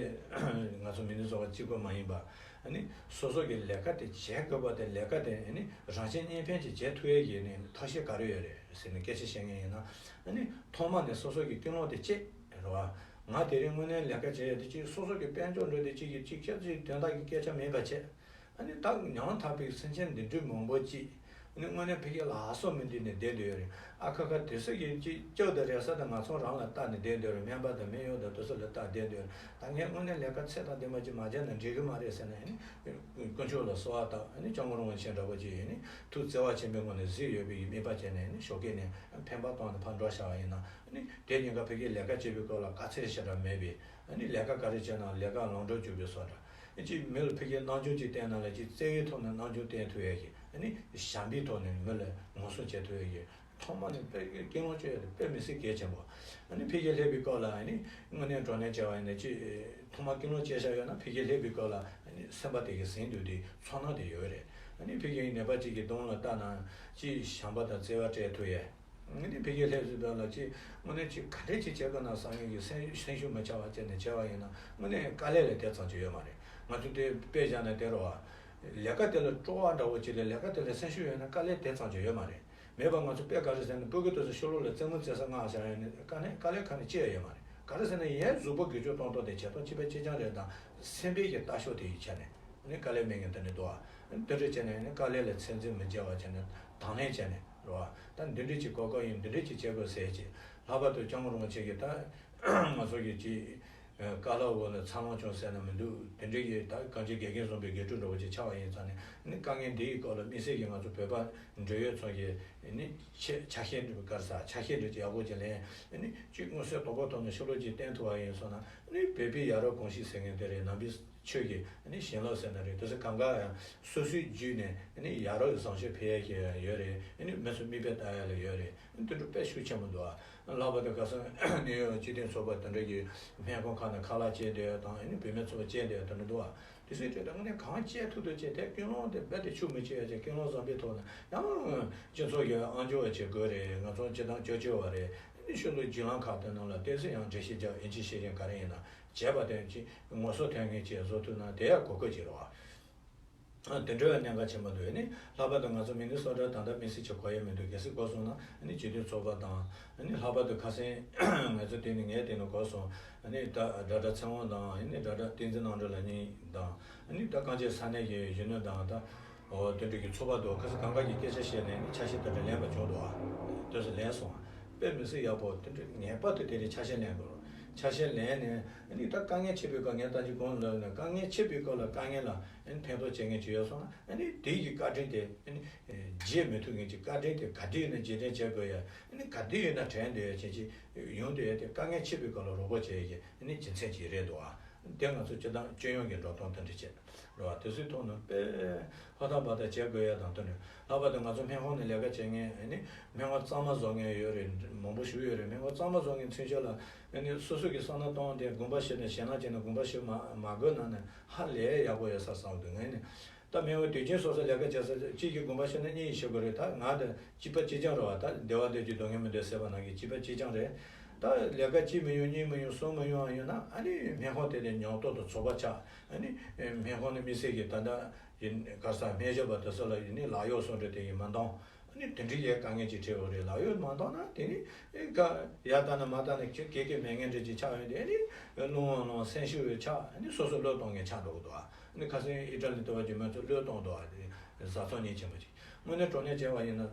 ང་ཚོ་མི་ནི་ཚོ་བ་གཅིག་པོ་མ་ཡིན་པ། ཨ་ནི་སོ་སོ་གི་ལས་ཀ་དེ་བྱེད་དགོས་པ་དེ་ལས་ཀ་དེ་ཨ་ནི་རང་གཞན་གཉིས་ཕན་གྱི་བྱེད་ཐུབ་ཡས་ཀྱི་ནི་ཐབས་ཤེས་ག་རེ་ཡོད་རེད་ཟེར་ནས་སྐད་ཆ་བཤད་མཁན་ཡིན་ན། ཨ་ནི་ཐོག་མ་ནས་སོ་སོ་གི་ཀུན་སློང་དེ་གཅིག་རེད་བ། ང་དེ་རིང་དངོས་གནས་ལས་ཀ་བྱེད་ཡས་དེ་གཅིག་སོ་སོ་གི་དཔལ་འབྱོར་འགྲོ་དེ་གཅིག་གི་གཅིག་ཆ་གཅིག་དོན་དག་གི་སྐད་ཆ་མིན་པ་བྱས། ཨ་ནི་ད་ཡང་དག་པའི་སེམས་ཅན་འདི་འདྲའི་མང་པོ་ཅིག་ཨ་ནི་དངོས་གནས་ཕ་གི་ལ་ཧ་སོ་མི་འདི་ནས་བསྡད་འདོད་རེད། ཨ་ཁ་ཁ་དེ་ཚོ་གི་ཅིག་ལྕགས་དང་རེག་ས་དང་ང་ཚོ་རང་ལ་བལྟ་ནས་བསྡད་འདོད་རེད། སྨན་པ་དང་སྨན་གཡོག་དང་དེ་ཚོ་ལ་བལྟ་བསྡད་འདོད་རེད། ད་ངས་དངོས་གནས་ལས་ཀ་ཚད་དང་ལྡན་པ་ཅིག་མ་བྱས་ན་འགྲིག་གི་མ་རེད་ཟེར་ནས་ཨ་ནི་དཀོན་མཆོག་ལ་གསོལ་བ་བཏབ། ཨ་ནི་སྐྱབས་མགོན་རིན་པོ་ཆེ་འདྲ་པོ་ཅིག་ཨ་ནི་ཐུགས་བརྩེ་བ་ཆེན་པོའི་ངང་ནས་གཟིགས་ཡོད་པའི་དམིགས་པ་བྱས་ནས་ཨ་ནི་ཞོགས་ཀས་ནས་འཕེན་པ་བཏང་ནས་ཕར་འགྲོ་བཞག་པ་ཡིན་ན། ཨ་ནི་དེ་ཉིན་ཀ་ཕ་གིའི་ལས་ཀ་བྱེད་པའི་སྐབས་ལ་དཀའ་ཚེགས་ཞེ་དྲག་མེད་པས། ཨ་ནི་ལས་ཀ་ག་རེ་བྱས་ན་ལས་ཀ་ལམ་འགྲོ་འཇུག་པའི་བཟོ་འདྲ། ཨ་ཅིག་མི་ལ་ཕ་གིའི་རྣམ་འགྱུར་ཅིག་བསྟན་ན་ལ་ཅིག་བརྩེ་བའི་ཐོག་ནས་རྣམ་འགྱུར་བསྟན་ཐུབ་ཡས་ཀྱི། ཨ་ནི་བྱམས་པའི་ཐོག་ནས་མི་ལ་ངོ་སྲུང་བྱེད་ཐུབ་ཡས་ཀྱི། ཐོག་མ་ནས་དཔེ་ཀུན་སློང་བཅོས་ཡས་དེ་དཔེ་མི་སྲིད་གལ་ཆེན་པོ། ཨ་ནི་ཕ་གིར་སླེབས་པའི་སྐབས་ལ་ཨ་ནི་དངོས་གནས་དྲང་གནས་བྱས་པ་ཡིན་ན་ཅིག་ཐོག་མ་ཀུན་སློང་བཅོས་བཞག་ཡོད་ན་ཕ་གིར་སླེབས་པའི་སྐབས་ལ་ཨ་ནི་སེམས་པ་དེ་གི་ཟིན་དུས་དེ་ཚོར་སྣང་དེ་ཡོད་རེད། ཨ་ནི་ཕ་གིའི་ནད་པ་གཅིག་གི་གདོང་ལ་བལྟས་ན་ཅིག་བྱམས་པ་དང་བརྩེ་བ་སྤྲད་ཐུབ་ཡས། ཨ་ནི་ཕ་གིར་སླེབས་ཟིན་པ་ལ་ཅིག་དངོས་གནས་ཅིག་ག་འདྲས་ཅིག་བྱེད་དགོས་ན་བསམ་ཡས་ཀྱི་སེམས་སེམས་ཤུགས་མི་ཆག་པ་བྱས་ནས་བྱས་པ་ཡིན་ན་དངོས་གནས་དཀའ་ལས་ལས་དེ་ཙམ་ཅིག་ཡོད་མ་རེད། ང་ཚོ་དེ་དཔེ་བཞག་ན་དེ་རེད་བ། ལས་ཀ་དེ་ལ་སྤྲོ་བ་འདྲ་བོ་ཅིག་ལས་ལས་ཀ་དེ་ལ་སེམས་ཤུགས་ཡོད་ན་དཀའ་ལས་དེ་ཙམ་ཅིག་ཡོད་མ་རེད། མེད་པ་ང་ཚོ་དཔེ་ག་རེ་ཟེར་ན་སྤུ་གུ་དེ་ཚོ་ཤོ་ལོ་ལ་རྩེད་མོ་རྩེ་ས་མངགས་བཞག་ཡོད་ནི་དཀའ་ལས་དཀའ་ལས་ཁ་ནས་སྐྱེ་ཡ་ཡོད་མ་རེད། ག་རེ་ཟེར་ན་ཡའི་གཟུགས་པོ་འགུལ་སྐྱོད་གཏོང་སྟངས་དེ་བྱེད་སྟངས་གཅིག་པ་གཅིག་རྐྱང་རེད་དང་སེམས་པའི་གི་ལྟ་ཕྱོགས་དེ་ཡི་ཆ་ནས་ནི་དཀའ་ལས་མེད་མཁན་དེ་ནི་འདུག་ཨ། དེ་འདྲ་བྱས་ནས་ནི་དཀའ་ལས་ལ་ཚད་འཛིན་མི་བྱེད་པ་བྱས་ནས་དང་ལེན་བྱས་ནས་རེད་བ། ད་འདི་འདྲ་ཅིག་གོ་སྐབས་ཡིན་འདི་འདྲ་ཅིག་བྱེད་དགོས་ཟེར་ཅིག་ལྷག་པར་དུ་སྐྱབས་མགོན་རིན་པོ་ཆེ་གིས་ད་ང་ཚོ་གི་ཅིག་བཀའ་སློབ་འོག་ལ་འཚར་ལོངས་བྱུང་ཟེར་ན་མི་འདུག་དེ་འདྲའི་གི་ད་གང་ཅི་དགེ་རྒན་བཟུང་པའི་དགེ་ཕྲུག་འདྲ་བོ་ཅིག་ཆགས་པ་ཡིན་ཙང་ནས་ནི་དཀའ་ངལ་འདི་ཡི་སྐོར་ལ་དམིགས་བསལ་གྱི་ང་ཚོ་བོད་པ་འབྲེལ་ཡོད་ཚོ་གིས་ནི་ཆེ་ཆ་ཤས་འདྲ་བོ་ག་རེ་ཟ་ཆ་ཤས་འདྲ་ཅིག་ཡག་པོ་ཅིག་ལེན་ནི་ཅིག་མངོན་གསལ་དོད་པོ་ཐོག་ནས་ཤོ་ལོ་ཅིག་བསྟན་ཐུབ་པ་ཡིན་སོང་ན་ནི་བོད་པའི་ཡ་རབས་གོམས་གཤིས་ཟེར་མཁན་དེ་རེད། ནང་པའི་ཆོས་ཀྱི་ནི་ཞེན་ལོག་ཟེར་ན་རེད། དེ་ཚོ་གང་ག་ཡང་སོ་སོའི་བརྒྱུད་ནས་ནི་ཡ་རབས་བཟང་སྤྱོད་འཕེལ་ཡ་གི་ཡོད་རེད། ནི་མི་ཚོ་མིག་དཔེ་ལྟ་ཡ་ལ་ཡོད་རེད། ནི་དེ་འདྲ་དཔེ་ཤུགས་ཆེན་པོ་འདུག་ཨ། ལྷག་པར་དུ་ཁ་སང་ནིའུ་ཡོག་སྤྱི་མཐུན་ཚོགས་པ་དེ་འདྲ་གི་སྨན་ཁང་ཁག་ནས་ཁ་ལག་སྤྱད་བསྡད་ཡ་དང་ཨ་ནི་བུད་མེད་ཚོགས་པ་སྤྱད་བསྡད་ཡ་དེ་འདྲ་འདུག་ཨ། དེ་ཚོའི་གྲས་དེ་དངོས་གནས་གང་སྤྱད་ཐུབ་ཐུབ་སྤྱད་དེ་ཀུན་སློང་དེ་རྦད་དེ་ཤུགས་མི་ཆེ་ཡ་བྱས་ཀུན་སློང་བཟང་པོའི་ཐོག་ནས་ཡང་སྤྱི་ཚོགས་ཀྱི་དབང་སྒྱུར་བ་བྱེད་དགོས་རེད། ང་ཚོ་སྤྱི་བཏང་སྤྱོད་བཅོས་བ་རེད། ཨ་ནི་ཤུགས་ལ་བརྒྱུད་ལམ་ཁག་དེ་ནང་ལ་དེ་ཚོ་ཡང་འགྲེལ་བཤད་རྒྱག་ཨིན་ཇི་ཤེས་ཀྱང་ག་རེ་ཡིན་ན་བྱས་པ་དེ་ཅིག་ངོ་སོ་ཐོན་མཁན་ཅིག་བཟོ་ཐུབ་ན་དེ་ཡང་གོ་སྐབས་ཅིག་རེད་བ། དེ་འདྲ་བའི་གནད་འགག་ཆེན་པོ་འདུག་ཨ་ནི་ལྷག་པར་དུ་ང་ཚོ་མི་ནི་སོ་ཊ་ད་ལྟ་དམིགས་བསལ་གྱི་གོ་ཡ་མི་འདུག་གལ་སྲིད་གོ་སོང་ན་ཨ་ནི་སྤྱི་མཐུན་ཚོགས་པ་དང་ཨ་ནི་ལྷག་པར་དུ་ཁ་སང་ང་ཚོ་དེ་ནི་ངས་དེ་ནི་གོ་སོང་ཨ་ནི་ད་ཌོག་ཊར་ཚེ་དབང་དང་ཨ་ནི་ཌོག་ཊར་བསྟན་འཛིན་རྣམ་གྲོལ་ལགས་གཉིས་དང་ཨ་ནི་ད་གངས་ཅན་ས་གནས་ཀྱི་གཞོན་ནུ་དང་ད་འོ་དེ་འདྲ་གི་ཚོགས་པ་འདུག་ཁ་སང་གང་ག་གི་སྐད་ཆ་བཤད་ནས་ཨ་ནི་ཆ་ཤས་དེ་འདྲ་ལེན་པ་བྱུང་འདུག་ཨ་དེ་ཚོ་ལེན་སོང་ཨ། དཔེ་མི་སྲིད་ཡག་པོ་དེ་འདྲ་ངེས་པར་དུ་དེ་རིང་ཆ་ཤས་ལེན་དགོས་རེད། ཆ་ཤས་ལེན་ནས་ཨ་ནི་ད་དཀའ་ངལ་ཆེ་བའི་སྐབས་ངས་ད་ཅི་གོང་ལབ་ནས་དཀའ་ངལ་ཆེ་བའི་སྐབས་ལ་དཀའ་ངལ་ལ་ཨ་ནི་ཕན་ཐོགས་བྱེད་མཁན་ཅིག་ཡོད་སོང་ན་ཨ་ནི་དེ་ཡི་བཀའ་དྲིན་དེ་ཨ་ནི་བརྗེད་མི་ཐུབ་མཁན་ཅིག་བཀའ་དྲིན་དེ་ག་དུས་ཡིན་ན་རྗེས་དྲན་བྱེད་དགོས་ཡ། ཨ་ནི་ག་དུས་ཡིན་ན་དྲན་སྡོད་ཡ་བྱེད་ཅིག་ཡོང་སྡོད་ཡ་དེ་དཀའ་ངལ་ཆེ་བའི་སྐབས་ལ་རོགས་པ་བྱེད་ཡ་གི་ཨ་ནི་རྒྱུ་མཚན་ཅིག་རེད་འདུག་ཨ། དེ་ང་ཚོ་སྤྱི་བཏང་སྤྱི་ཡོངས་ཀྱི་འགྲོ་སྟངས་དེ་འདྲ་བྱེད་རེད་བ། དེ་ཚོའི་ཐོག་ནས་དཔེ་ཧོ་ཐག་བ་ཐག་བྱེད་དགོས་ཡ་དང་དེ་འདྲ། ལྷག་པར་དུ་ང་ཚོ་སྨན་ཁང་ནས་ལས་ཀ་བྱེད་མཁན་ཨ་ནི་སྨན་ཁང་གཙང་མ་བཟོ་མཁན་ཡོད་རེད། མང་པོ་ཞིག་ཡོད་རེད། སྨན་ཁང་གཙང་མ་བཟོ་མཁན་ཚུན་ཆད་ལ་ཨ་ནི་སོ་སོ་གི་བསམ་བློ་གཏོང་སྟེ་དགོངས་པ་བཞེས་ནས་ཞེད་སྣང་བྱས་ནས་དགོངས་པ་བཞེས་མ་མ་དགོས་ན་ནི་ཧ་ལས་ཡག་པོ་ཡོད་ས་བསམ་འདུག་ངས་ནི། ད་སྨན་ཁང་དུས་རྒྱུན་སོ་སོ་ལས་ཀ་བྱེད་ས་གཅིག་གིས་དགོངས་པ་བཞེས་ན་གཉིས་ཀྱིས་བཞེས་དགོས་རེད། ད་ང་དང་གཅིག་པ་གཅིག་རྐྱང་རེད་བ། ད་བདེ་བ་འདོད་ཀྱི་སྡུག་བསྔལ་མི་འདོད་ཟེར་བ་ནང་གི་གཅིག་པ་གཅིག་རྐྱང་རེད། ད་ལས་ཀ་གཅིག་མི་ཡོང་གཉིས་མི་ཡོང་གསུམ་མི་ཡོང་ཨ་ཡོང་ན་ཨ་ནི་སྨན་ཁང་དེ་ནས་ཉམས་རྟོག་དང་ཚོགས་པ་ཆགས་ཨ་ནི་སྨན་ཁང་ནས་དམིགས་བསལ་གྱི་ད་ལྟ་ གི་ག་ས་སྨན་ཞབས་པ་དེ་ཚོ་ལ་ཡིན་ནི་ལག་གཡོག་སོགས་འདྲ་དེ་ཡིན་མ་འདང་། ཨ་ནི་དེ་འདྲའི་ཡའི་དཀའ་ངལ་ཅིག་འཕྲད་ཡོད་རེད། ལག་གཡོག་མ་འདང་ན་དེ་ནི་ཨེ་ག་ཡར་ལྟ་ན་མར་ལྟ་ན་ཁྱོད་སྐད་སྐད་མེད་མཁན་འདྲ་ཅིག་ཆགས་ཡོང་དུས་ཨ་ནི་རླུང་བ་ལངས་སེམས་ཤུགས་ཆག་ཨ་ནི་སོ་སོ་བློས་གཏོང་མཁན་ཆགས་འགྲོ་གི་འདུག་ཨ་ནི་ཁ་སང་ཨི་ཊ་ལི་ལྟ་བུ་གི་མི་ཚོ་བློས་གཏོང་འདུག་ཨ། བཟའ་ཚང་ཉིན་ཆེན་པོ་ཅིག་དངོས་གནས་དྲང་གནས་བྱས་པ་ཡིན་ན་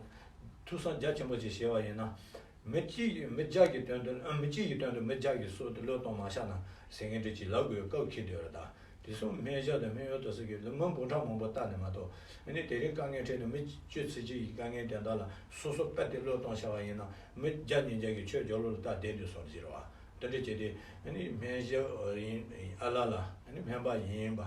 ཐུགས་བསམ་རྒྱ་ཆེན་པོ་ཅིག་བཞེས་པ་ཡིན་ན། མི་གཅིག་གིས་མི་བརྒྱ་གི་དོན་དུ་ཨ་མི་གཅིག་གི་དོན་དུ་མི་བརྒྱ་གིས་སྲོག་དེ་བློས་གཏོང་མ་བཞག་ན་ཟེར་མཁན་འདྲ་ཅིག་ལབ་དགོས་སྐབས་འཁེལ་བསྡད་ཡོད་རེད་ད། དེ་སོང་སྨན་ཞབས་དང་སྨན་གཡོག་དེ་ཚོ་གིས་ལོ་མི་འབུམ་ཕྲག་མང་པོ་བལྟས་ནས་མ་གཏོགས་ཨ་ནི་དེ་རིང་དཀའ་ངལ་འཕྲད་ནས་མི་བཅུ་ཚེ་གཅིག་གི་དཀའ་ངལ་དེ་འདྲ་ལ་སོ་སོ་དཔེ་དེ་བློས་གཏོང་བཞག་པ་ཡིན་ན་མི་བརྒྱ་ཉིས་བརྒྱ་གིས་ཁྱོད་རྒྱབ་ལོགས་ལ་ལྟ་བསྡད་འདུག་བསམ་གྱི་རེད་བ། དེ་འདྲ་བྱས་ཏེ་ཨ་ནི་སྨན་ཞབས་ཡིན་ཨ་ལ་ལ་ཨ་ནི་སྨན་པ་ཡིན་པ།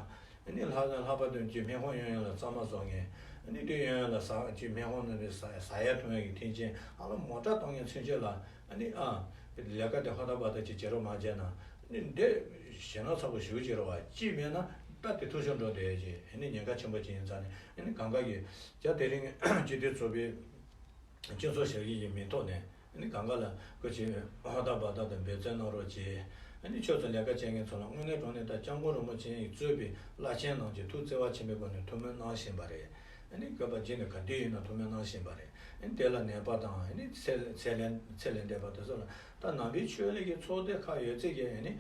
ཨ་ནི་ལྷག་ལྷག་པར་དུ་ཅིག་སྨན་ཁང་ཡོང་ཡོང་ལ་གཙང་མ་བཟོ་མཁན། ཨ་ནི་དེ་ཡོང་ཡོང་ལ་ཟ་ཅིག་སྨན་ཁང་ནང་ནས་ཟ་ཟ་ཡ་འཐུང་ཡ་གི་མཐུན་རྐྱེན་ཨ་ལ་མོ་ཊ་གཏོང་མཁན་ཚུན་ཆད་ལ་ཨ་ནི་ཨ་ལས་ཀ་དེ་ཧོ་ད་བ་ད་ཅིག་བྱེད་རོགས་མ་བྱས་ན་ཨ་ནི་འདི་ཞེད་སྣང་ཚ་པོ་ཞེ་པོ་ཅིག་རེད་བ། ཅིག་མེད་ན་རྦད་དེ་འཐུས་ཤོར་འགྲོ་བསྡད་ཡ་ཅིག་ཨ་ནི་ཉེན་ཁ་ཆེན་པོ་ཅིག་ཡིན་ཙང་ནས་ཨ་ནི་གང་ག་གི་རྒྱ་དེ་རིང་སྤྱི་འཐུས་ཚོགས་པའི། སྤྱི་ཚོགས་ཞབས་ཞུ་ཡི་མིང་ཐོག་ནས་ཨ་ནི་གང་ག་ལ་སྐུ་མཁྱེན་ཧོ་ད་བ་ད་དང་འབད་བརྩོན་གནང་རོགས་གྱིས། ཨ་ནི་ཆོས་ཚོགས་ལས་ཀ་བྱེད་མཁན་ཚོ་ལ་དངོས་གནས་དྲང་གནས་ད་སྐྱབས་མགོན་རིན་པོ་ཆེ་ཡིས་གཙོས་པའི་བླ་ཆེན་རྣམས་ཀྱིས་ཐུགས་བརྩེ་བ་ཆེན་པོའི་སྒོ་ནས་ཐུགས་སྨོན་གནང་བཞིན་པ་རེད། ཨ་ནི་བཀོད་པ་བརྒྱུད་ནས་ག་དུས་ཡིན་ན་ཐུགས་སྨོན་གནང་བཞིན་པ་རེད། ཨ་ནི་དེ་ལ་ནད་པ་དང་ཨ་ནི་ཚེ་ཚེ་ལས་ཚེ་ལས་འདས་པ་དེ་ཚོ་ལ་ད་ནང་པའི་ཆོས་ལུགས་ཀྱི་ཚོགས་སྡེ་ཁག་ཡོད་ཚད་ཀྱིས་ཨ་ནི་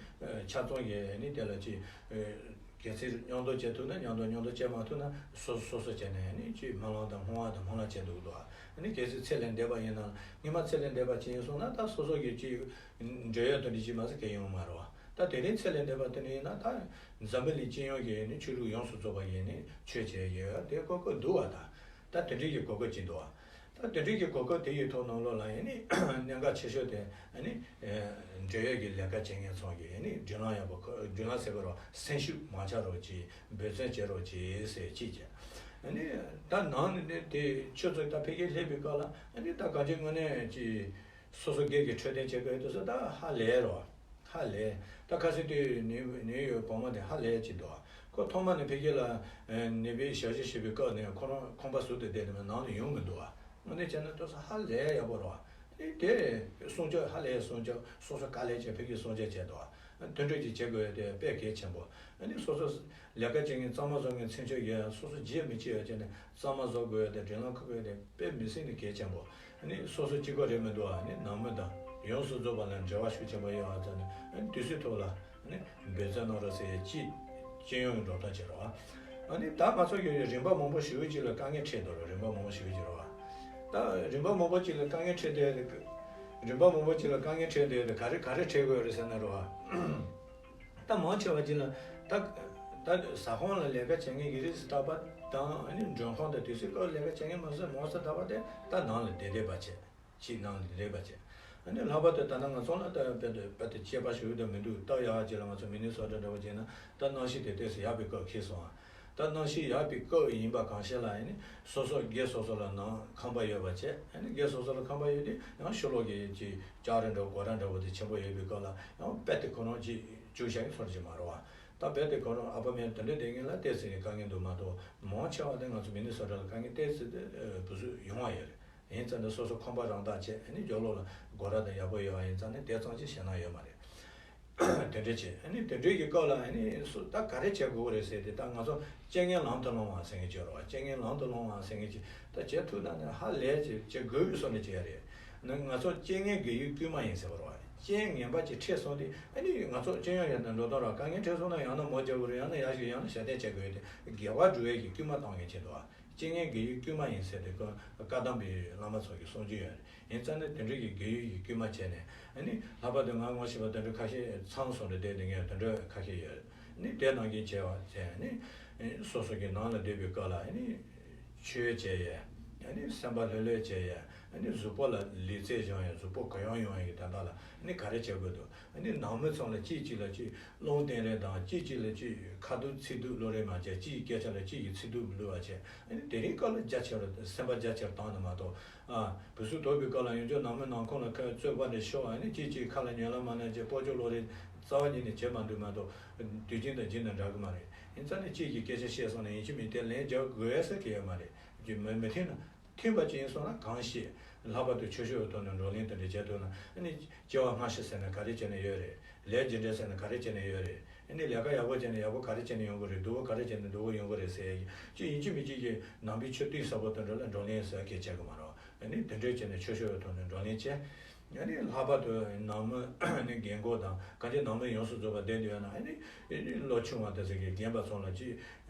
ཆ་ཚང་གིས་ཨ་ནི་དེ་ལ་ཅིག་གལ་སྲིད་མཉམ་དུ་བྱེད་ཐུབ་ན་མཉམ་དུ། མཉམ་དུ་བྱེད་མ་ཐུབ་ན་སོ་སོ་སོ་སོ་བྱས་ནས་ནི་ཅིག་སྨོན་ལམ་དང་སྨོན་ལམ་དང་སྨོན་ལམ་བྱས་འདུག་འདུག་ཨ་ནི་གལ་སྲིད་ཚེ་ལས་འདས་པ་ཡིན་ན་སྔོན་མ་ཚེ་ལས་འདས་པ་ཅིག་ཡིན་སོང་ན་ད་སོ་སོ་གི་ཅིག་འབྲེལ་ཡོད་དང་འདི་ཅིག་མ་ཟད་གལ་ཡོང་མ་རེད་བ། ད་དེ་རིང་ཚེ་ལས་འདས་པ་དེ་འདྲ་ཡིན་ན་ད་འཛམ་བུ་གླིང་སྤྱི་ཡོངས་ཀྱི་ནི་ཆོས་ལུགས་ཡོངས་སུ་རྫོགས་པ་ཡིན་ནི་ཆོས་བྱས་ཡོད་དེ་གོ་སྐབས་འདུག་བ། ད་ད་དེ་འདྲའི་གི་གོ་སྐབས་ཅིག་འདུག་བ། ད་དེ་འདྲའི་གི་གོ་སྐབས་དེ་ཡི་ཐོག་ནང་ལོགས་ལ་ཡིན་ནི་གནད་འགག་ཆེ་ཤོས་དེ་ཨ་ནི། འབྲེལ་ཡོད་ཀྱི་ལས་ཀ་བྱེད་མཁན་ཚོ་གིས་ཨ་ནི་སྒྲིག་ལམ་ཡག་པོ་ཁ་སྒྲིག་ལམ་ཟེར་དགོས་རེད་བ། སེམས་ཤུགས་མ་ཆག་རོགས་གྱིས། འབད་བརྩོན་བྱེད་རོགས་གྱིས་ཟེར་གཅིག་བྱས། ཨ་ནི་ད་ནང་ནས་ནི་དེ་ཆུ་ཚོད་ད་ཕ་གིར་སླེབས་པའི་སྐབས་ལ་ཨ་ནི་ད་གང་ཅི་དངོས་གནས་ཀྱི་སོ་སོ་སྒེར་གྱི་འཕྲོད་བསྟེན་བྱེད་དགོས་དུས་སུ་ད་ཧ་ལས་རོགས། ཧ་ལས། ད་ཁ་སང་དུས་ནི་ནིའུ་ཡོག་བུ་མོ་དེ་ཧ་ལས་ཀྱི་འདུག་ཁོ་ཐོག་མ་ནས་ཕ་གི་ལ་ནད་པའི་ཞབས་ཞུ་བྱེད་པའི་སྐབས་ནས་ཁོ་རང་ཁང་པ་ཟུར་དུ་བསྡད་དེ་ནང་ནས་ཡོང་མི་འདུག་ཨ་ནི་བྱས་ན་ཏོག་ཙམ་ཧ་ལས་ཡག་པོ་རེད་བ། ཨ་ནི་དེ་སྲུང་སྐྱོབ་ཧ་ལས་སྲུང་སྐྱོབ་སོ་སོ་དཀའ་ལས་བྱས་ཕ་གིའི་སྲུང་སྐྱོབ་བྱས་འདུག་ཨ། དེ་འདྲ་ཅིག་བྱེད་དགོས་དེ་དཔེ་གལ་ཆེན་པོ། ཨ་ནི་སོ་སོ་ལས་ཀ་བྱེད་མཁན་གཙང་མ་བཟོ་མཁན་ཚུན་ཆད་ཡ་སོ་སོ་བརྗེད་མི་བྱེད་ཡ་བྱས་ནས་གཙང་མ་བཟོ་དགོས་དེ་སྒྲིག་ལམ་འཁུར་དགོས་དེ་དཔེ་མི་སྲིད་ནས་གལ་ཆེན་པོ། ཨ་ནི་སོ་སོ་གཅིག་པོ་རེད་མི་འདུག་ཨ་ནི་ནང་མི་དང་ཡོངས་སུ་རྫོགས་པ་ལ་འབྲེལ་བ་ཤུགས་ཆེན་པོ་ཡོད་པ་ཙམ་ནས་ཨ་ནི་དུས་ཚོད་ཐོག་ལ་ཨ་ནི་འབད་བརྩོན་གནང་རོགས་ཟེར་ཡས་ཅིག་སྤྱི་ཡོངས་ཀྱི་འགྲོ་སྟངས་བྱེད་རོགས། ཨ་ནི་ད་ང་ཚོ་ཡོད་རིམ་པ་མང་པོ་ཞེ་པོ་ཅིག་ལ་དཀའ་ངལ་འཕྲད་འདུག་རེད། རིམ་པ་མང་པོ་ཞེ་པོ་ཅིག་རེད་བ། ད་རིམ་པ་མང་པོ་ཅིག་ལ་དཀའ་ངལ་འཕྲད་བསྡད་ཡོད་རེད། རིམ་པ་མང་པོ་ཅིག་ལ་དཀའ་ངལ་འཕྲད་བསྡད་ཡོད་རེད། ག་རེ་ག་རེ་འཕྲད་དགོས་རེད་ཟེར་ན་རེད་བ། ད་མང་ཆེ་བ་ཅིག་ལ་ད་ད་ཟ་ཁང་ལ་ལས་ཀ་བྱེད་མཁན་གྱི་རིགས་སུ་བཏགས་པ་དང་ཨ་ནི་མགྲོན་ཁང་དང་དུས་ཚོད་སྐབས་ལས་ཀ་བྱེད་མཁན་མང་ས་མང་ས་བཏགས་པ་དེ་ད་ནང་ལ་བསྡད་བསྡད་པ་བྱས། ཕྱིའི་ནང་ལ་བསྡད་པ་བྱས། ཨ་ནི་ལྷག་པར་དུ་ད་ལྟ་ང་ཚོ་ལ་ད་དཔེ་དེ་དཔེ་དེ་དཔྱད་པ་ཞུ་འོས་དང་མི་འདུག་སྟབས་ཡག་ཅིག་ལ་ང་ཚོ་མི་ནི་སོ་ཊ་འདྲ་བོ་བྱས་ན་ད་གནམ་གཤིས་དེ་ཏོག་ཙམ་ཡག་པའི་སྐབས་འཁེལ་སོང་ཨ། ད་གནམ་གཤིས་ཡག་པའི་སྐབས་ཡིན་པ་གང་ཤེས་ལ་ཨ་ནི་སོ་སོ་སྒེར་སོ་སོ་ལ་ནང་ཁང་པ་ཡོད་པ་བྱས། ཨ་ནི་སྒེར་སོ་སོ་ལ་ཁང་པ་ཡོད་དུས་ཡང་ཕྱི་ལོགས་ཀྱི་ཅིག་ལྕགས་རི་འདྲ་བོ་སྒོ་ར་འདྲ་བོ་དེ་ཆེན་པོ་ཡོད་པའི་སྐབས་ལ་ཡང་དཔེ་དེ་ཁོ་རང་ཅིག་བཅུག་བཞག་གི་ཚོར་གྱི་མ་རེད་བ། ད་དཔེ་དེ་ཁོ་རང་ཨ་པ་མེན་དེ་འདྲ་དེ་ངེད་ལ་ཏོག་ཙམ་དཀའ་ངལ་འདུག་མ་གཏོགས་མང་ཆེ་བ་དེ་ང་ཚོ་མི་ནི་སོ་ཊ་ལ་དཀའ་ངལ་ཏོག་ཙམ་དེ་བུ་སུ་ཡོང་བ་ཡོད་རེད། ཡིན་ཙང་ནས་སོ་སོ་ཁང་པ་རང་བདག་བྱས་ཨ་ནི་རྒྱབ་ལོགས་ལ་སྒོ་ར་དང་ཡག་པོ་ཡོད་པ་ཡིན་ཙང་ནས་དེ་ཙམ་ཅིག་ཞེད་སྣང་ཡོད་མ་རེད། དེ་འདྲ་བྱས་ཨ་ནི་དེ་འདྲའི་གི་སྐབས་ལ་ཨ་ནི་སུ་ད་ག་རེ་བྱེད་དགོས་རེད་ཟེར་ཏེ་ད་ང་ཚོ་རྐྱེན་ངན་ལམ་དུ་སློང་བ་ཟེར་མཁན་ཅིག་ཡོད་རེད་བ། རྐྱེན་ངན་ལམ་དུ་སློང་བ་ཟེར་མཁན་ཅིག་ད་བྱེད་ཐུབ་ན་ནི་ཧ་ལས་ཅིག་བྱེད་དགོས་བསམ་ནས་བྱེད་ཡ་རེད། ནི་ང་ཚོ་རྐྱེན་ངན་བགེགས་ཡུལ་བསྐུལ་མ་ཡིན་ཟེར་བ་རེད་བ། རྐྱེན་ངན་པ་ཅིག་འཕྲད་སོང་དུས་ཨ་ནི་ང་ཚོ་སྤྱི་ཡོངས་ཡོད་ན་འགྲོ་སྟངས་ར་དཀའ་ངལ་འཕྲད་སོང་ན་ཡང་ན་མོ་རྒྱག་དགོས་རེད། ཡང་ན་ཡར་ཞུ་ཡང་ན་ཞབས་བརྟན་བྱེད་དགོས་ཡོད་དེ་དགེ་བ་སྒྲུབ་ཡས་ཀྱི་བསྐུལ་མ་བཏང་མཁན་ཅིག་འདུག་བ། རྐྱེན་ངན་བགེགས་ཡུལ་བསྐུལ་མ་ཡིན་ཟེར་ཏེ་བཀའ་བཀའ་གདམས་པའི་བླ་མ་ཚོ་གིས་གསུང་རྒྱུ་ཡོད་རེད། ཡིན་ཙང་ནས་དེ་འདྲ་གི་བགེགས་ཡུལ་གྱི་བསྐུལ་མ་བྱས་ནས་ཨ་ནི་ལྷག་པར་དུ་ང་ངོ་ཤེས་པ་དེ་འདྲ་ཁ་ཤས་ཚང་སོང་རེད་དེ་དེ་ངས་དེ་འདྲ་ཁ་ཤས་ཡོད་རེད། ཨ་ནི་དེ་ནང་བཞིན་བྱས་པ་བྱས་ཨ་ནི་སོ་སོ་གི་ནང་ལ་སྡོད་པའི་སྐབས་ལ་ཨ་ནི་ཆོས་བྱས་ཡས་ཨ་ནི་སེམས་པ་ལྷོད་ལྷོད་བྱས་ཡས་ཨ་ནི་གཟུགས་པོ་ལ་ལུས་རྩལ་སྦྱོང་ཡས་གཟུགས་པོ་གུ་ཡངས་ཡོང་ཡས་ཀྱི་དོན་དག་ལ་ཨ་ནི་ག་རེ་བྱེད་དགོས་འདུག་ཨ་ནི་ནང་མི་ཚང་ལ་གཅིག་གཅིག་ལ་གཅིག་རླུང་བརྟེན་རེས་དང་གཅིག་གཅིག་ལ་གཅིག་ཁ་ཐུག་ཚིག་ཐུག་བློ་རེ་མ་བྱས། གཅིག་གི་སྐད་ཆ་ལ་གཅིག་གིས་ཚིག་ཐུག་མི་བླུག་པ་བྱས། ཨ་ནི་དེ་རིང་སྐབས་ལ་རྒྱ་ཆེར་སེམས་པ་རྒྱ་ཆེར་བཏང་ནས་མ་གཏོགས་ཨ་བུ་སུ་དོག་པའི་སྐབས་ལ་ཡོང་ཆོག་ནང་མི་ནང་ཁོང་ལ་ཁ་རྩོད་པ་འདྲ་ཤོར་བ་ཨ་ནི་གཅིག་གཅིག་ཁ་ལ་ཉོན་ལ་མ་ན་བྱས་སྤོ་ཆོག་བློ་རེ་རྩ་བ་ཉིད་ནས་བྱེད་མ་འདུག་མ་གཏོགས་དུས་རྒྱུན་དང་རྒྱུན་དང་འདྲ་གི་མ་རེད། ཡིན་ཙང་ནས་གཅིག་གིས་སྐད་ཆ་བཤད་སོང་ན་ཡིན་གཅིག་མིན་གཅིག་ལན་རྒྱག་དགོས་ཟེར་གི་ཡོད་མ་རེད། རྒྱུ་མི་མི་མཐུན་ན། མཐུན་པ་ཅིག་ཡིན་སོང་ན་གང་ཤེས། ལྷག་པར་དུ་ཆོས་ཕྱོགས་ཀྱི་ཐོག་ནས་བགྲོ་གླེང་དེ་འདྲ་བྱས་ཐུབ་ན། ཨ་ནི་སྐྱེ་བ་སྔ་ཕྱི་ཟེར་ན་ག་རེ་བྱས་ནས་ཡོད་རེད། ལས་རྒྱུ་འབྲས་ཟེར་ན་ག་རེ་བྱས་ནས་ཡོད་རེད། ཨ་ནི་ལས་ཀ་ཡག་པོ་བྱས་ན་ཡག་པོ་ག་རེ་བྱས་ནས་ཡོང་གི་རེད། སྡུག་པོ་ག་རེ་བྱས་ནས་སྡུག་པོ་ཡོང་གི་རེད་ཟེར་ཡ་གི་ཅི་ཡིན་གཅིག་མིན་གཅིག་གི་ནང་པའི་ཆོས་གཏིང་ཟབ་པོ་དེ་འདྲ་ལ་བགྲོ་གླེང་ཟེར་ཡ་གལ་ཆེ་གི་མ་རེད། ཨ་ནི་དེ་འདྲ་བྱས་ནས་ཆོས་ཕྱོགས་ཀྱི་ཐོག་ནས་བགྲོ་གླེང་བྱས། ཨ་ནི་ལྷག་པར་དུ་ནང་མི་ནི་རྒན་གོག་དང་གང་ཅི་ནང་མི་ཡོངས་སུ་རྫོགས་པ་བསྡད་འདུག་ཡོད་ན། ཨ་ནི་ཨ་ནི་ལོ་ཆུང་བ་དེ་ཚོ་གིས་རྒན་པ་ཚོ་ལ་ཅི་